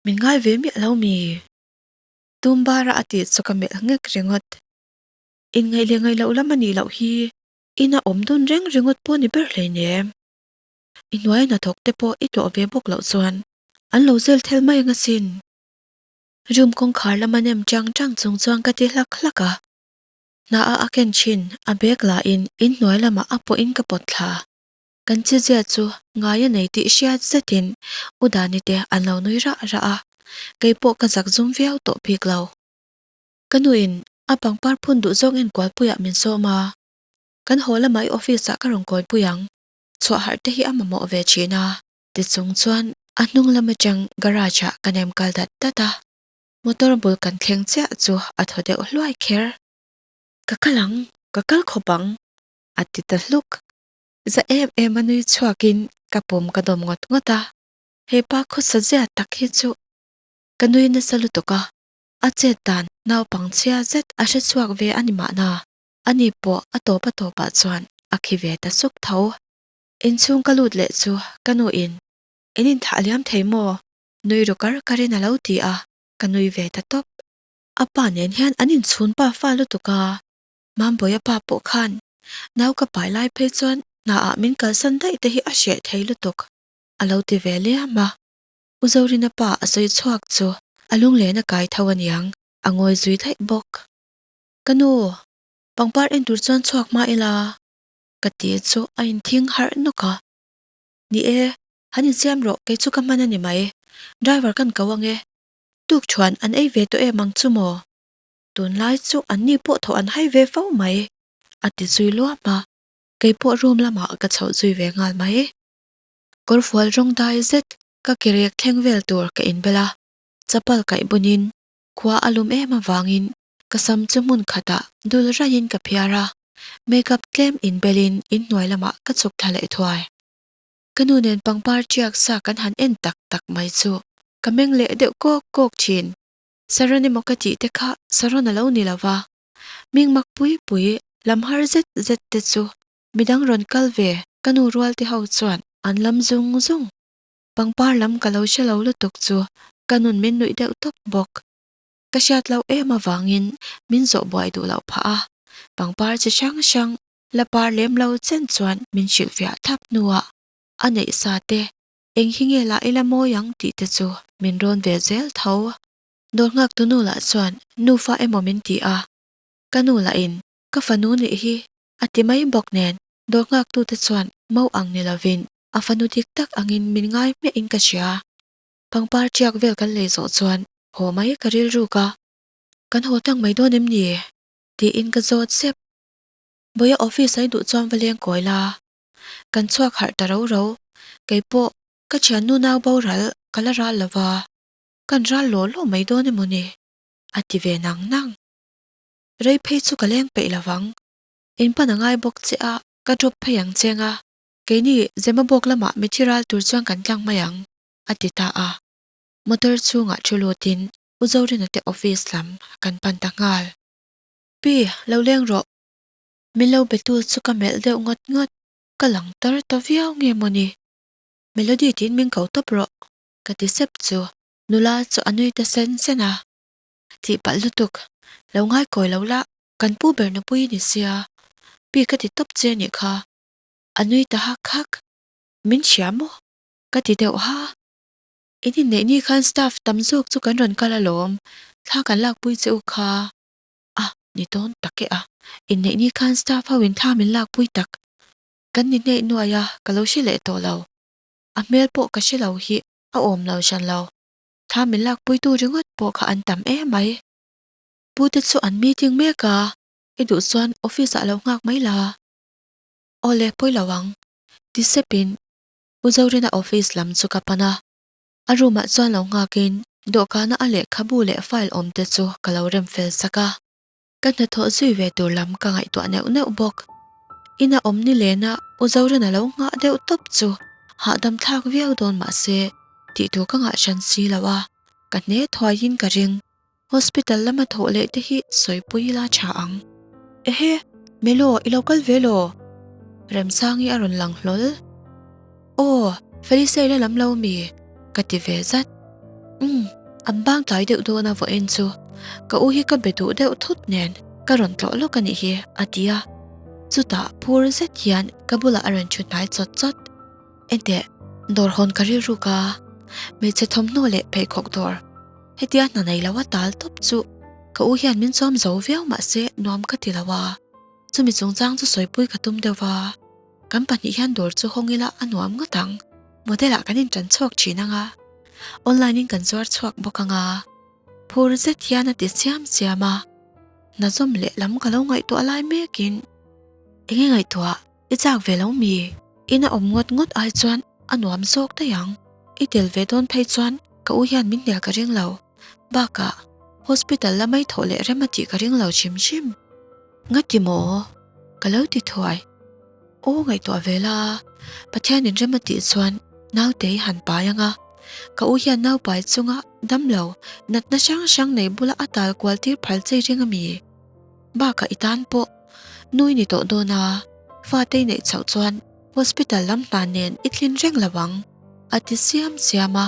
Min ngai ve miah lo mi. Tum bara a tih chu ka melh nghek ringawt. Inngaih leh ngaih loh lam a nih loh hi. Ina awm dun reng ringawt pawh ni ber hleinem. I hnuai hnathawk te pawh i tlawh ve bawk loh chuan an lo zel thel mai ang asin. Room kawngkhar lama nem chang chang chung chuan ka ti hlak hlak a. Hna a a ken thin, a bag lahin inhnuai lamah a pawhin ka pawt thla. Kan chizia chu ngai a nei tih hriat zetin U Dani te an lo nui rah rah a, kei pawh ka zak zum viau tawh bik lo. Ka nuin a pangpar phun duh zawng enkualpuiah min sawm a, kan haw lamah i office ah ka rawn kawlpui ang, chhuah harh te hi a mamawh ve thin a. Tichung chuan a hnung lam atang garage ah ka nem kal dat dat a. Motor bul kan thleng chiah chu a thaw deuh hluai kher. Ka kal ang, ka kal khawp ang, a ti ta hluk. Za em em a nui chhuakin ka pum ka dawm ngawt ngawt a. Hepa khawsa zia tak hi chu. Ka nui nasa lutuk a, a chet dan naupang chhia zet a hre chhuak ve a ni mahna, ani pawh a tawp a tawpah chuan a khi ve ta suk tho. Inchhung ka lut leh chu ka nu in, In inthah liam thei maw? Nui ru kar karin a lo ti a, ka nui ve ta tawp. A pa nen hian an inchhun pa fa lutuk a, Mambawi a pa pawh khan nau ka pai lai phei chuan hna ah min kalsan daih te hi a hreh thei lutuk a lo ti ve liam a. U Zorina pa a sawi chhuak chu a lunglen a kai tho aniang, a ngawi zui daih bawk. Ka nu, pangpar en tur chuan chhuak hma ila ka ti chu a inthing harh nawk a. Ni e, han insiam rawh kei chu ka hman a ni mai, driver kan ko ang e, tuk chuan an ei ve tawh em ang chu maw? Tunlai chu anni pawh thaw an hai ve fo mai, a ti zui luam a, kei pawh room lamah ka chhoh zui ve nghal mai. Kawrfual rawng dai zet ka ke rek thleng vel tur ka inbel a, chapal kaih bunin khua a lum em avangin ka sam chu hmun khatah dul raihin ka phiar a, makeup tlem inbelin inhnuai lamah ka chhuk thla leh thuai. Ka nu nen pangpar tiak sa kan han en tak tak mai chu ka meng leh deuh kawk kawk thin. Saron emaw ka tih te kha saron a lo ni lo va, ming mak pui pui lam har zet zet te chu midang rawn kal ve ka nu rual te ho chuan an lam zung zung. Pangpar lam ka lo hre lo lutuk chu ka nun min nuih deuh tawp bawk. Ka hriat loh em avangin min zawh buai duh loh phah a, pangpar chi hrang hrang la par lem lo chen chuan min hrilhfiah thap hnuah a neih sa te Eng hi nge lah ila mawi ang tih te chu min rawn ve zel tho. Dawr nghak tu nu lah chuan nufa emaw min ti a, ka nu lah in ka fanu nih hi a ti mai bawk nen dawr nghak tu te chuan mo ang ni lovin a fanu dik tak angin min ngai hmiah in ka hria. Pangpar tiak vel kan lei zawh chuan haw mai ka rilruk a, kan haw tlang mai dawn em ni? tiin ka zawt sep. Bawia office a i duh chuan va leng kawi la, Kan chhuak harh ta ro ro. Kei pawh ka thiannu nau boral ka la ral lo va, kan ral law law mai dawn emaw ni? a ti ve nang nang. Rei phei chu ka leng peih lo vang. In pan a ngai bawk che a, ka drop phei ang cheng a, keini Zemabawk lamah mithi ral tur chuan kan tlang mai ang, a ti ta a. Motor chhungah thu lutin U Zorina te office lam kan pan ta nghal. Pi, lo leng rawh. Min lo betu chu ka melh deuh ngawt ngawt, ka lang tar ta viau nge mawni? Melody tiin min ko tawp rawh, ka ti sep chu nula chu a nui ta sen sen a. Tih palh lutuk, lo ngai kawi lo la, kan pu ber nupui i ni sia, pi ka ti tawp che nih kha, a nui ta hak hak. Min hria maw? Ka ti deuh ha. In inneih ni khan staff tam zawk chu kan rawn kal alawm, thla kan lakpui che u kha. A, ni dawn tak e a. Inneih ni khan staff ho in thla min lakpui tak. Kan ni hneih nuai a, ka lo hre leh tawh lo. A hmel pawh ka hre lo hi a awm lo hran lo. Thla min lakpuitu ringawt pawh kha an tam em mai. Pu te chu an meeting mek a, i duh chuan office ah lo nghak mai la. Awle, pawi lo ang. Ti sepin U Zorina office lam chu ka pan a. A room ah chuan lo nghakin dawhkana a lehkhabu leh file awm te chu ka lo rem fel sak a. Ka hnathawh zui ve tur lam ka ngaihtuah neuh neuh bawk. Ina awm ni lena U Zorina lo nghah deuh tawp chu hahdam thlak viau dawn mah se tih tur ka ngah hran si lo a, ka hne thuaiin ka ring. Hospital lama thawh leh te hi sawipui ila tha ang. Ehe, Melo, i lo kal ve law? Remsangi a rawn lang hlawl. Aw, Felicia i la lam lo mi? Ka ti ve zat. Umm, an bang tlai deuh dawn a vawiin chu. Ka u hi ka be duh deuh thut nen ka rawn tlawh lawk a nih hi, a ti a. Chutah phur zet hian ka bulah a rawn thu hnai chawt chawt. Enteh, dawr hawn ka rilruk a, hmeichhe thawmhnaw leh pheikhawk dawr. Hetia hna nei lo a tal tawp chu ka u hian min chawm zo viau mahse nuam ka ti lo a, chumi chungchang chu sawipui ka tum deuh va, kan pahnih hian dawr chu hawng ila a nuam ngawt ang, model ah kan intan chhuak thin ang a, online in kan zuar chhuak bawk ang a, phur zet hian a ti siam siam a, hna zawm leh lam ka lo ngaihtuah lai mekin enge ngaihtuah? I chak ve lo mi? Ina awm ngawt ngawt ai chuan a nuam zawk daih ang. I tel ve dawn phei chuan ka u hian min hnial ka ring lo. Bakah hospital la mai thawh leh rem a tih ka ring lo hrim hrim. Ngati maw? Ka lo ti thuai. Aw ngaihtuah ve la, Pathianin rem a tih chuan nautei han pai ang a. Ka u hian naupai chunga damlo natna hrang hrang nei bula a tal kual tir phal chei ring a mi? Bakah i tan pawh nui ni tawh dawn a, fate i neih chhoh chuan hospital lam hna nen i tlin reng lo ang, a ti siam siam a.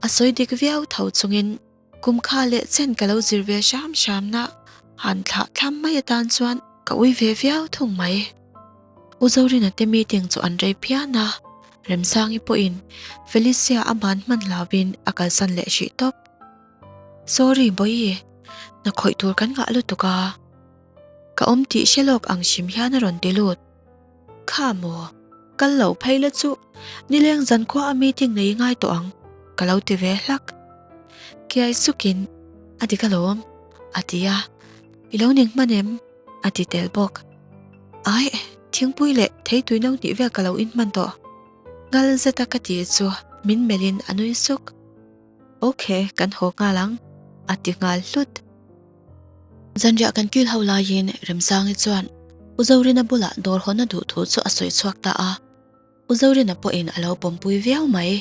A sawi dik viau tho chungin kum kha leh chen ka lo zir ve hram hram na han thlah thlam mai atan chuan ka ui ve viau thung mai. U Zorina te meeting chu an rei phian a, Remsangi pawhin Felicia a ban hman hlauvin a kalsan leh hrih tawp. Sorry Bawihi, hna khawih tur kan ngah lutuk a, ka awm tih hre lawk ang hrim hian a rawn ti lut. Kha maw, kal lo phei la chu nileng zankhua a meeting nei ngai tawh ang ka lo ti ve hlak. Kiai sukin a dik alawm a ti a, I lo ning hman em? a ti tel bawk. Aih, thingpui leh theitui no hnih vel ka lo in hman tawh. Nghal zeta ka tih chu min melhin a nui suk. Ok, kan haw nghal ang, a ti nghal hlut. Zanriah kan kil ho laiin Remsangi chuan U Zorina bulah dawr hawn a duh thu chu a sawi chhuak ta a. U Zorina pawhin a lo pawmpui viau mai.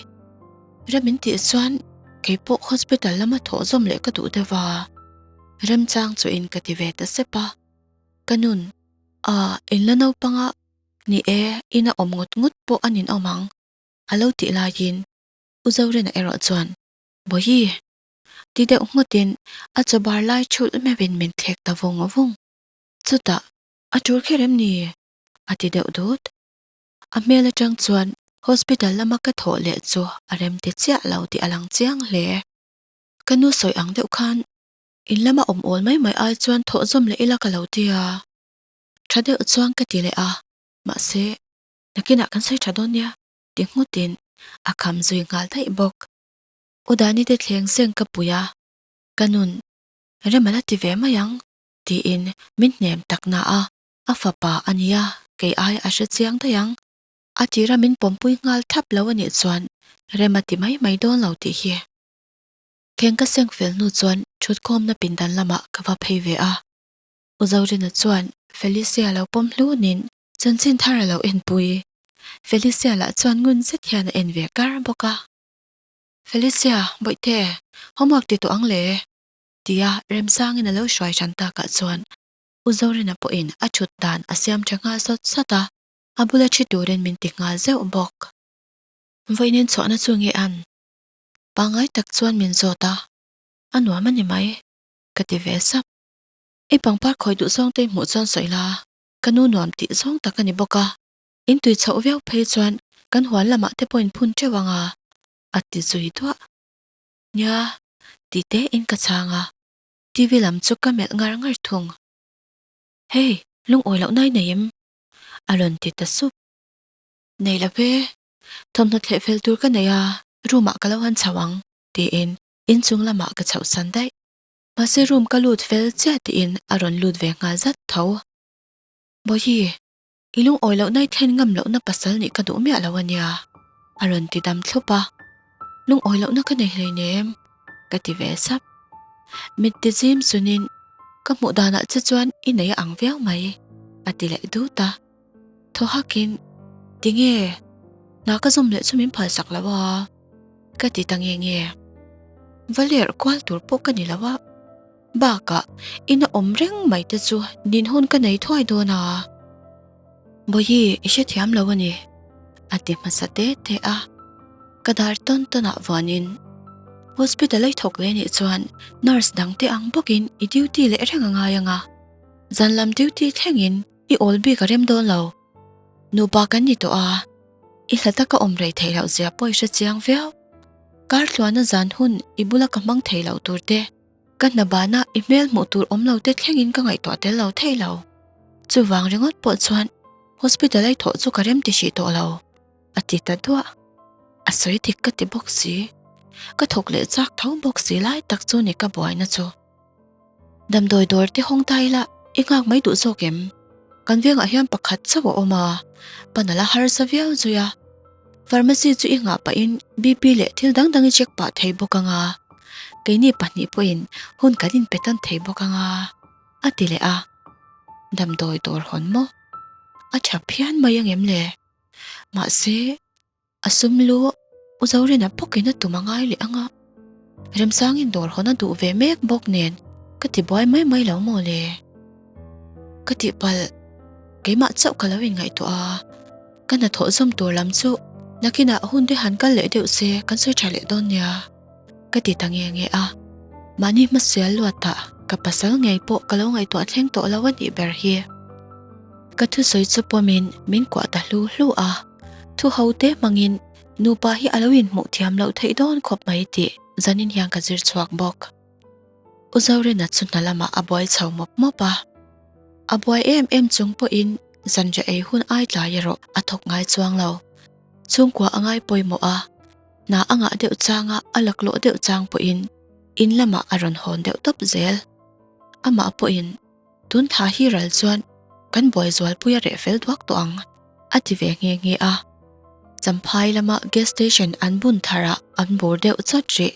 Rem in tih chuan kei pawh hospital lama thawh zawm leh ka duh deuh a, remchang chuhin ka ti ve ta sep a. Ka nun, A, in la naupang a, ni e, ina awm ngawt ngawt pawh a ninawm ang, a lo tih laiin U Zorina erawh chuan, Bawihi! Ti deuh ngawtin a chaw bar lai thulh meuhin min thlek ta vung vung. Chutah, A tul kher em ni? a ti deuh dut. A hmel atang chuan hospital lama ka thawh leh chu a rem ti chiah lo tih a lang chiang hle. Ka nu sawi ang deuh khan in lama awm awl mai mai ai chuan thawh zawm leh ila ka lo ti a. Tha deuh chuan ka ti leh a, mahse nakinah kan sawi tha dawn nia ti nghutin a kham zui nghal daih bawk. U Dani te thleng seng ka pui a, ka nun rem a la ti ve mai ang tiin min hnem tak na a. A fapa a nia, kei ai a hre chiang daih ang. A tira min pawmpui nghal thap lo a nih chuan rem a ti mai mai dawn lo tih hi. Thleng ka seng fel hnu chuan thutkhawmna pindan lamah ka va phei ve a. U Zorina chuan Felicia lo pawm hlunin chanchin thar a lo enpui. Felicia lah chuan ngun zet hian a en ve kar bawk a. Felicia, Bawihte, homework ti tawh ang le? tia Remsangin a lo hruai hran takah chuan U Zorina pawhin a thut dan a siam tha nghal sawt sawt a, a bula thi turin min ti nghal zeuh bawk. Vawiin chhuahna chu nge an? Pangngai tak chuan min zawt a, a nuam a ni mai, ka ti ve sap. I pangpar khawi duh zawng te i hmuh chuan sawi la, ka nu nuam tih zawng tak a ni bawk a, in tui chhoh viau phei chuan kan huan lamah te pawh in phun teuh ang a, a ti zui duah. Nia, ti tein ka chhang a. TV lam chu ka melh ngar ngar thung. Hey, lungawi loh nai nei em? A rawn ti ta sup. Nei lo ve, thawmhnaw thleh fel tur ka nei a, room ah ka lo han chho ang, tiin inchung lamah ka chhoh san daih. Mahse room ka lut fel chiah tiin a rawn lut ve nghal zat tho. Bawihi, I lungawi lohna i thlen ngam lohna pasal nih ka duh miah lo a nia, a rawn ti dam thlup a. Lungawi lohna ka nei hleinem, ka ti ve sap. Mit ti zim sunin, Ka hmuh danah che chuan i nei a ang viau mai, a ti leh dut a. Thaw hakin, Tinge, hna ka zawm leh chu min phalsak lo a, ka ti ta nge nge. Va lerh kual tur pawh ka ni lo a. Bakah ina awm reng mai te chu nin hun ka nei thuai dawn a. Bawihi i hrethiam lo a ni, a ti hmasa te te a. Ka dar tawn tawn ah vuanin Hospital a i thawk leh nih chuan nurse dang te ang bawkin i duty leh reng a ngai ang a. Zan lam duty thlengin i awl bik a rem dawn lo. Nupa kan ni tawh a, i hla taka awm rei theih loh zia pawh i hrechiang viau. Kar tluana zan hun i bula ka hmang thei loh tur te, Ka hna bana i hmel hmuh tur awm lo te thlengin ka ngaihtuah tel lo thei lo. Chuvang ringawt pawh chuan hospital a i thawh chu ka rem ti hrih tawh lo, a ti ta duah. A sawi dik ka ti bawk si. Ka thawk leh chak tho bawk si lai tak chu ni ka buaina chu. Damdawi dawr te hawng ta ila i nghak mai duh zawk em? Kan vengah hian pakhat chauh a awm a, pan a la harsa viau zui a. Pharmacy chu i nghah pahin BP leh thil dang dang i check pah thei bawk ang a, keini pahnih pawhin hun kan inpe tan thei bawk ang a, a ti leh a. Damdawi dawr hawn maw? A tha phian mai ang em le? Mahse, a sum lu. U Zorina bawkin a tum a ngai leh ang a, Remsangin dawr hawn a duh ve mek bawk nen ka ti buai mai mai lo maw le? Ka tihpalh, keimah chauh ka lo inngaihtuah a, ka hnathawh zawm tur lam chu nakinah hun te han kal leh deuh se kan sawi tha leh dawn nia ka ti ta nge nge a, mahni hmasial luatah ka pasal ngei pawh ka lo ngaihtuah thleng tawh lo a nih ber hi. Ka thusawi chu pawmin min kuah ta hlu hlu a, thu ho te hmangin Nupa hi a lo inhmuh thiam loh theih dawn khawp mai tih zanin hian ka zir chhuak bawk. U Zorina chu hna lamah a buai chho mawp mawp a. A buai em em chung pawhin zanriah ei hun ai tlai erawh a thawk ngai chuang lo. Chhungkua a ngai pawimawh a, hna a ngah deuh changa a laklawh deuh chang pawhin in lamah a rawn hawn deuh tawp zel. Amah pawhin Tun thla hi ral chuan kan buai zualpui a reh fel duak tawh ang, a ti ve nghe nghe a. Champhai lama gas station an bun tharah an bur deuh chawt rih.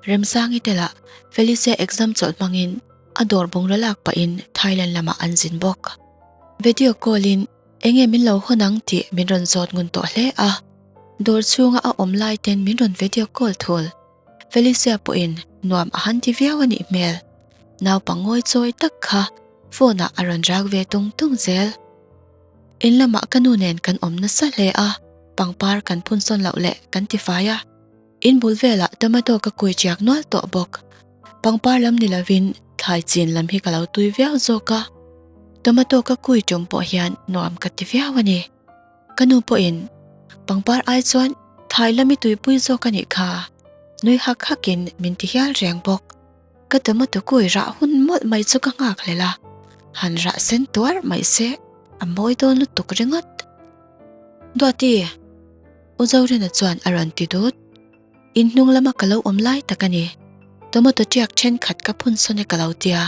Remsangi te lah Felicia exam chawlh hmangin a dawr bungraw lak pahin Thailand lamah an zin bawk. Video call in enge min lo hawn ang tih min rawn zawt ngun tawh hle a. Dawr chhunga a awm lai ten min rawn video call thul. Felicia pawhin nuam a han ti viau a nih hmel. Naupang ngawi chawi tak kha phone ah a rawn rak ve tung tung zel. In lamah ka nu nen kan awm nasa hle a, pangpar kan phun sawn loh leh kan ti fai a. In bul velah tomato ka kui chiak nual tawh bawk. Pangpar lam ni lovin thlai chin lam hi ka lo tui viau zawk a. Tomato ka kui tum pawh hian nuam ka ti viau a ni. Ka nu pawhin pangpar ai chuan thlai lam i tuipui zawk a nih kha, nui hak hakin min ti hial reng bawk. Ka tomato kui rah hun mawlh mai chu ka nghak hlel a, han rah sen tuar mai se a mawi dawn lutuk ringawt. Duati! U Zorina chuan a rawn ti dut. In hnung lama ka lo awm lai tak a ni. Tomato tiak thenkhat ka phun sawn e ka lo tia,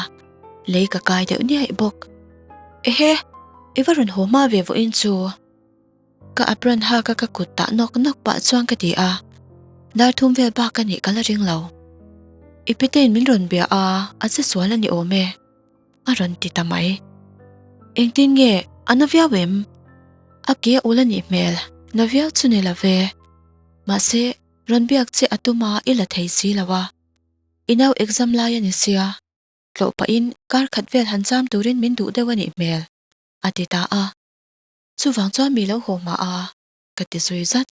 lei ka kai deuh niaih bawk. Ehe! I va rawn haw hma ve vawiin chu. Ka apron hak a ka kut tah nawk nawk pah chuan ka ti a, dar thum vel bak a nih ka la ring lo. I pitein min rawn bia a, a che sual a ni awm e, a rawn ti ta mai. Engtin nge a na viau em? A ke a ul a nih hmel, na viau chu ni lo ve. Mahse, rawn biak che a tum a i la thei si lo a. I nau exam lai a ni sia, tlawh pahin kar khat vel han cham turin min duh deuh a nih hmel, a ti ta a. Chuvang chuan mi lo haw hma a, ka ti zui zat.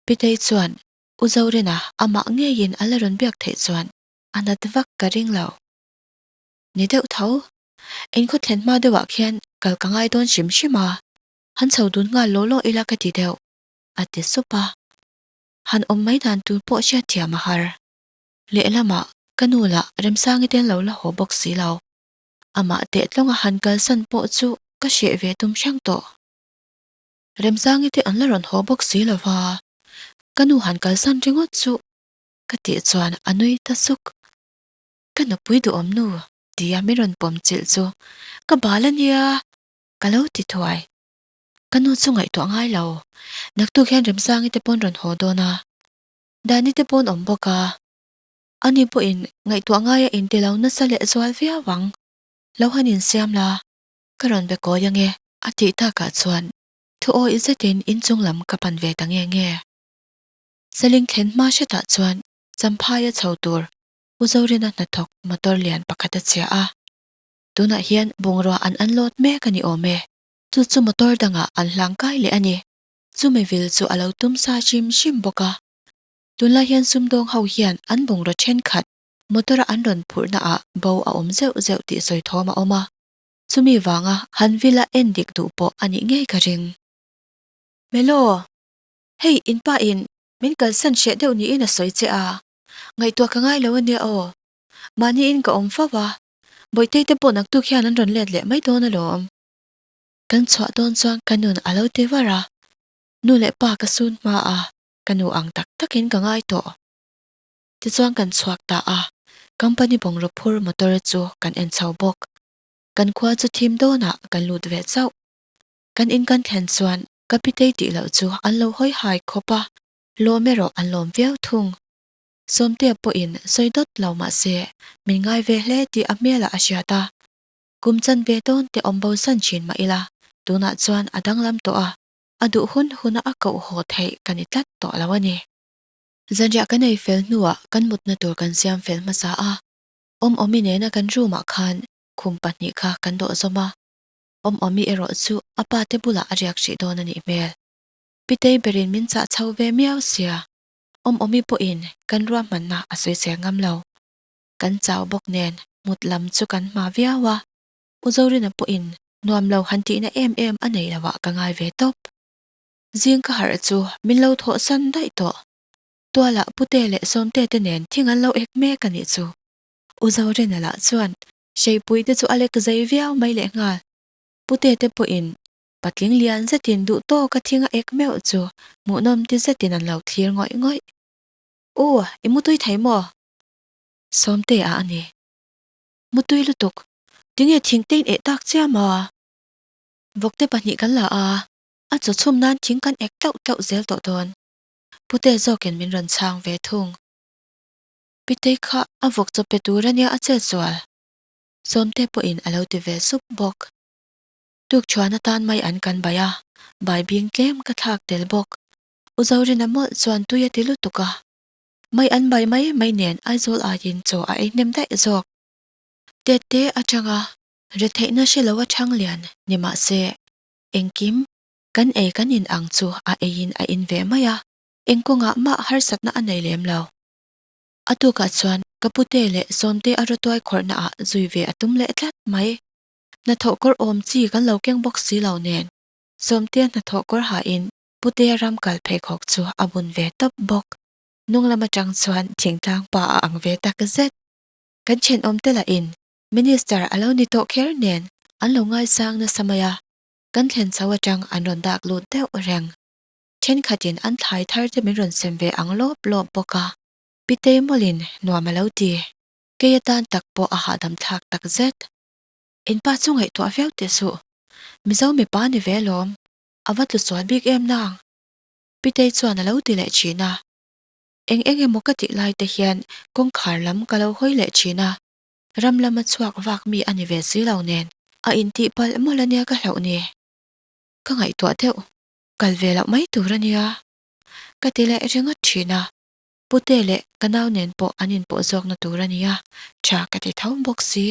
Pitei chuan U Zorina amah ngeiin a la rawn biak theih chuan a nat vak ka ring lo. Ni deuh tho, inkhaw thlen hma deuhah khian kal ka ngai dawn hrim hrim a, han chho dun nghal law law ila ka ti deuh, a ti sup a. Han awm mai dan tur pawh hriatthiam a har. Lehlamah ka nu lah Remsangi te an lo la haw bawk si lo. Amah tehtlawng a han kalsan pawh chu ka hreh ve tum hrang tawh. Remsangi te an la rawn haw bawk si lo va, ka nu han kalsan ringawt chu ka tih chuan a nui ta suk. Ka nupui duhawm nu tia min rawn pawm chilh chu ka bal a nia ka lo ti thuai. Ka nu chu ngaihtuah ngai lo, naktuk hian Remsangi te pawn rawn haw dawn a, Dani te pawn awm bawk a. Ani pawhin ngaihtuah ngaia inti lo nasa leh zual viau ang. Lo han insiam la, ka rawn be kawi ange a tih takah chuan thu awih zetin inchung lam ka pan ve ta nge nge. Seling thlen hma hretah chuan Champhaia chho tur U Zorina hnathawk motor lian pakhat a chhia a. Tunah hian bungrua an unload mek a ni awm e. Chu chu motor dangah an hlang kai leh a ni. Chumi vil chu a lo tum sa hrim hrim bawk a. Tunlai hian sumdawng ho hian an bungraw thenkhat motor a an rawn phurhna ah bo a awm zeuh zeuh tih sawi thawm a awm a, chumi vanga han vila en dik duh pawh a nih ngei ka ring. Melo, hei in pa in min kalsan hreh deuh niin a sawi che a, ngaihtuah ka ngai lo a nia aw. Mahni in ka awm fo a, Bawihtei te pawh naktuk hian an rawn let leh mai dawn alawm. Kan chhuah dawn chuan ka nun a lo ti var a, nu leh pa ka sun hma a, Ka nu ang tak takin ka ngai tawh. Tichuan kan chhuak ta a, company bungraw phur motor chu kan en chho bawk. Kan khua chu thim dawnah kan lut ve chauh. Kan in kan thlen chuan ka pitei tih loh chu an lo hawi hai khawp a, lawm erawh an lawm viau thung. Sawmtea pawhin sawi dawt lo mah se min ngai ve hle tih a hmelah a hriat a. Kum chan ve dawn te awm bo san thin mah ila tunah chuan a danglam tawh a. A duh hun huna a koh haw theih ka ni tlat tawh lo a ni. Zanriah kan ei fel hnuah kan mutna tur kan siam fel hmasa a, Awmawmi nena kan room ah khan khum pahnih kha kan dawh zawm a, Awmawmi erawh chu a pa te bulah a riak hrih dawn a nih hmel. Pitei berin min chah chho ve miau sia, Awmawmi pawhin kan ruahmanna a sawi che ngam lo. Kan chau bawk nen mut lam chu kan hma viau a, U Zorina pawhin nuam lo han tihna em em a nei lo ah ka ngai ve tawp. Zing ka harh chu min lo thawh san daih tawh. Tualah Pute leh Sawmte te nen thing an lo ek mek a nih chu. U Zorina lah chuan Hreipui te chu a lek zei viau mai leh nghal. Pute te pawhin patling lian zetin duh tawka thing a ek meuh chu hmuhnawm ti zetin an lo thlir ngawih ngawih. U, i mutui thei maw? Sawmte a a ni. Mutui lutuk. Tinge thingte in eh tak chiam a? Vawkte pahnih kan la a, a chaw chhum nan thing kan ek tlauh tlauh zel tawh dawn. Pute zawkin min rawn chhang ve thung. Pitei kha a vawk chaw pe tur ania a chet zual. Sawmte pawhin a lo ti ve sup bawk. Tukchhuan atan mai an kan bai a, bai bing tlem ka thlak tel bawk. U Zorina mawlh chuan tui a ti lutuk a. Mai an bai mai mai nen Aizawl aiin chaw a ei hnem daih zawk. Tette atanga retheihna hre lo a chhang lian ni mahse engkim kan ei kan in ang chu a eiin a in ve mai a, eng kawngah mah harsatna a nei lem lo. A tukah chuan ka pute leh Sawmte a rawtuai khawrhna ah zui ve a tum leh tlat mai. Hnathawh kawr awm chi kan lo keng bawk si lo nen Sawmtea hnathawh kawr hain Putea ram kal pheikhawk chu a bun ve tawp bawk. Hnung lam atang chuan thingtlang pa a ang ve tak zet. Kan thenawm te lahin Minister a lo ni tawh kher nen an lo ngaisang nasa mai a, kan thlen chho atang an rawn dak lut deuh reng. Thenkhatin an thlai thar te min rawn sem ve ang lawp lawp bawk a, Pitei mawlin nuam a lo ti. Kei atan tak pawh a hahdam thlak tak zet. In pa chu ngaihtuah viau teh suh. Mizo mipa ni ve lawm. A va tlu sual bik em nang? Pitei chuan a lo ti leh thin a. Eng eng emaw ka tih lai te hian kawngkhar lam ka lo hawi leh thin a. Ram lama chhuak vak mi a ni ve si lo nen a intih palh mawlh ania ka hlauh ni. Ka ngaihtuah deuh. Kal ve loh mai tur a nia. Ka ti leh ringawt thin a. Pute leh ka nau nen pawh an inpawh zawkna tur a nia, tha ka ti tho bawk si.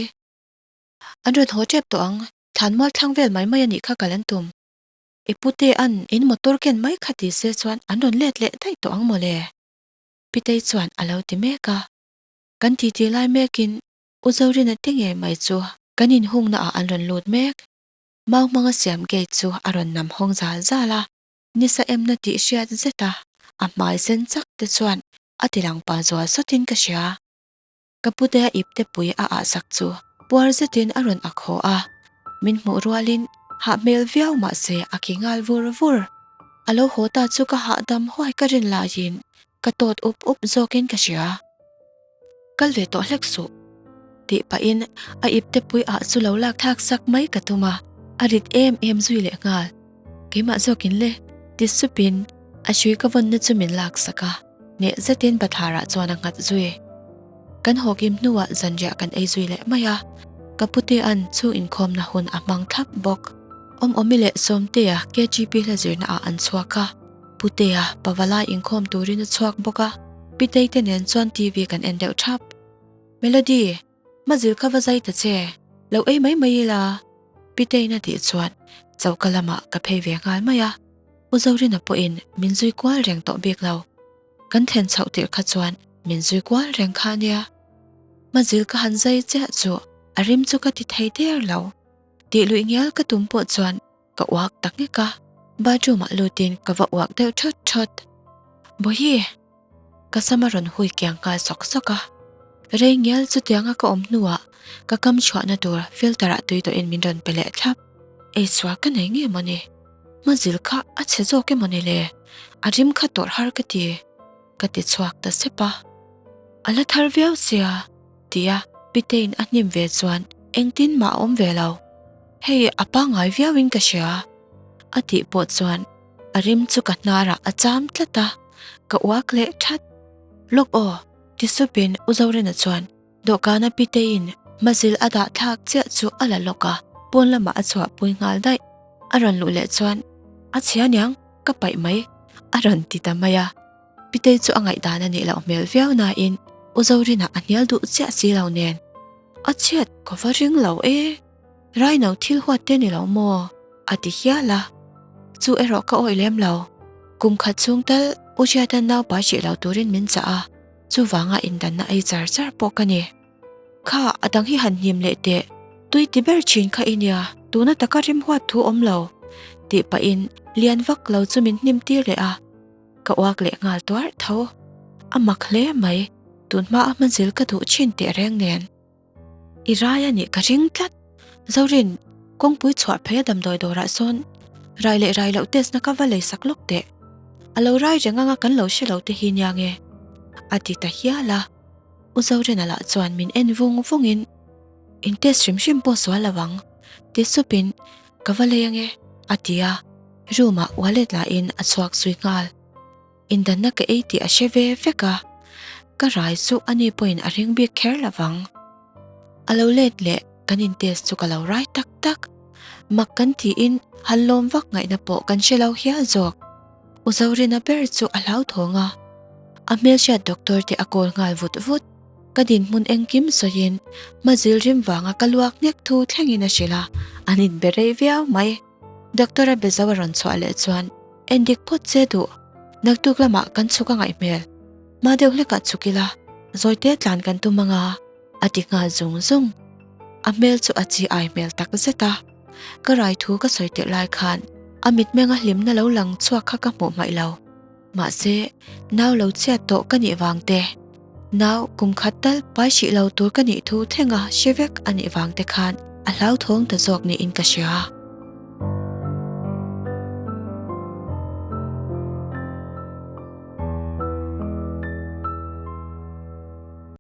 An rawn haw tep tawh ang, thlan mual thlang vel mai mai a nih kha kal an tum. I pute an in motor ken mai kha ti se chuan an rawn let leh daih tawh ang mawle. Pitei chuan a lo ti mek a. Kan titi lai mekin U Zorina te ngei mai chu kan inhungna ah an rawn lut mek. Mau hmanga siam gate chu a rawn nam hawng zal zal a, nisa emna tih hriat zet a, a hmai sen chak te chuan a ti lang pa zual sawtin ka hria. Ka putea ipte pui a ah sak chu puar zetin a rawn ak haw a, min hmuh rualin hah hmel viau mahse a khi nghal vur vur. A lo haw ta chu ka hahdam huai ka rin laiin ka tawt up up zawkin ka hria. Kal ve tawh hlek suh. Tih pahin a ipte pui ah chu lo lak thlak sak mai ka tum a, a rit em em zui leh nghal. Keimah zawkin le, ti supin a hrui ka vawnna chu min lak sak a, hneh zetin bathlarah chuan a nghat zui. Kan haw kim hnuah zanriah kan ei zui leh mai a, ka putea'n chhung inkhawmna hun a hmang thlap bawk. Awmawmi leh Sawmtea KGP hla zirna ah an chhuak a. Putea Pavalai inkhawm turin a chhuak bawk a, Pitei te nen chuan TV kan en deuh thap. Melody, Mazil kha va zai ta che, lo ei mai mai ila. Pitei'n a tih chuan choka lamah ka phei ve nghal mai a, U Zorina pawhin min zui kual reng tawh bik lo. Kan thlen chhoh tirh kha chuan min zui kual reng kha a nia. Mazil ka han zai chiah chu a rim chu ka ti thei der lo. Tih luih ngial ka tum pawh chuan Ka uak tak nghek a, bathroom ah lutin ka va uak deuh thawt thawt. Bawihi! Ka sam a rawn hui kiang nghal sawk sawk a. Rei ngial chutianga ka awm hnuah ka kam chhuahna tur filter ah tui tawhin min rawn pe leh thlap. Eisual ka nei nge mawni? Hmazil kha a chhe zawk emawni le? A rim kha tawrh har ka ti. Ka ti chhuak ta sep a. A la thar viau sia, tia Pitei'n a hnim ve chuan engtin mah a awm ve lo. Hei a pangngai viauin ka hria. A tih pawh chuan a rim chu ka hnarah a cham tlat a, ka uak leh that. Lawk aw, ti supin U Zorina chuan dawhkana Pitei'n mazil a dah thlak chiah chu a la lawk a, pawn lamah a chhuahpui nghal daih. A rawn luh leh chuan, A chhia niang, ka paih mai, a rawn ti ta mai a. Pitei chu a ngaihdan a nih loh hmel viau nain U Zorina a hnial duh chiah si lo nen. A chhiat ka va ring lo e, Raino thil huat te ni lo maw? a ti hial a. Chu erawh ka awih lem lo. Kum khat chhung tal U Hriata'n naupai hrih lo turin min chah a, chuvanga indanna ei char char pawh ka ni. Kha a dang hi han hnim leh teh, tui ti ber thin kha i nia, tuna taka rim huat thu awm lo, tih pahin lian vak lo chu min hnim tir leh a, ka uak leh nghal tuarh tho. A mak hle mai, tun hma a hmanzil ka duh thin teh reng nen. I rai a nih ka ring tlat. Zorin, kawngpui chhuah phei a damdawi dawrah sawn rai leh rai loh test na ka va lei sak lawk teh. A lo rai reng anga kan lo hre lo te hi nia nge? A ti ta hial a. U Zorina lah chuan min en vung vungin, In test hrim hrim pawh sual lo ang, ti supin, Ka va lei ange, a ti a, room ah wallet lahin a chhuak zui nghal. Indanna ka ei tih a hre ve vek a, ka rai chu ani pawhin a ring bik kher lo vang. A lo let leh kan in test chu ka lo rai tak tak. Mak kan tiin han lawm vak ngaihna pawh kan hre lo hial zawk. U Zorina ber chu a hlauthawng a, a hmelhriat doctor te a call nghal vut vut. Ka dinhmun engkim sawiin hmazil rim vanga ka luak nghek thu thlengin a hrilh a, an inbe rei viau mai. Doctor a be zo a rawn chhuah leh chuan endik phawt che duh, naktuk lamah kan chhuk a ngaih hmel. Hma deuh hlekah chhuk ila, zawite tlan kan tum anga a ti nghal zung zung. A hmel chu a chi ai hmel tak zet a, ka rai thu ka sawi tirh lai khan a mitmenga hlimna lo lang chhuak kha ka hmuh hmaih lo. Mahse, nau lo chhiat tawh ka nih vang te, nau kum khat tal pai hrih lo tur ka nih thu thlenga hre vek a nih vang te khan a hlauthawng ta zawk niin ka hria.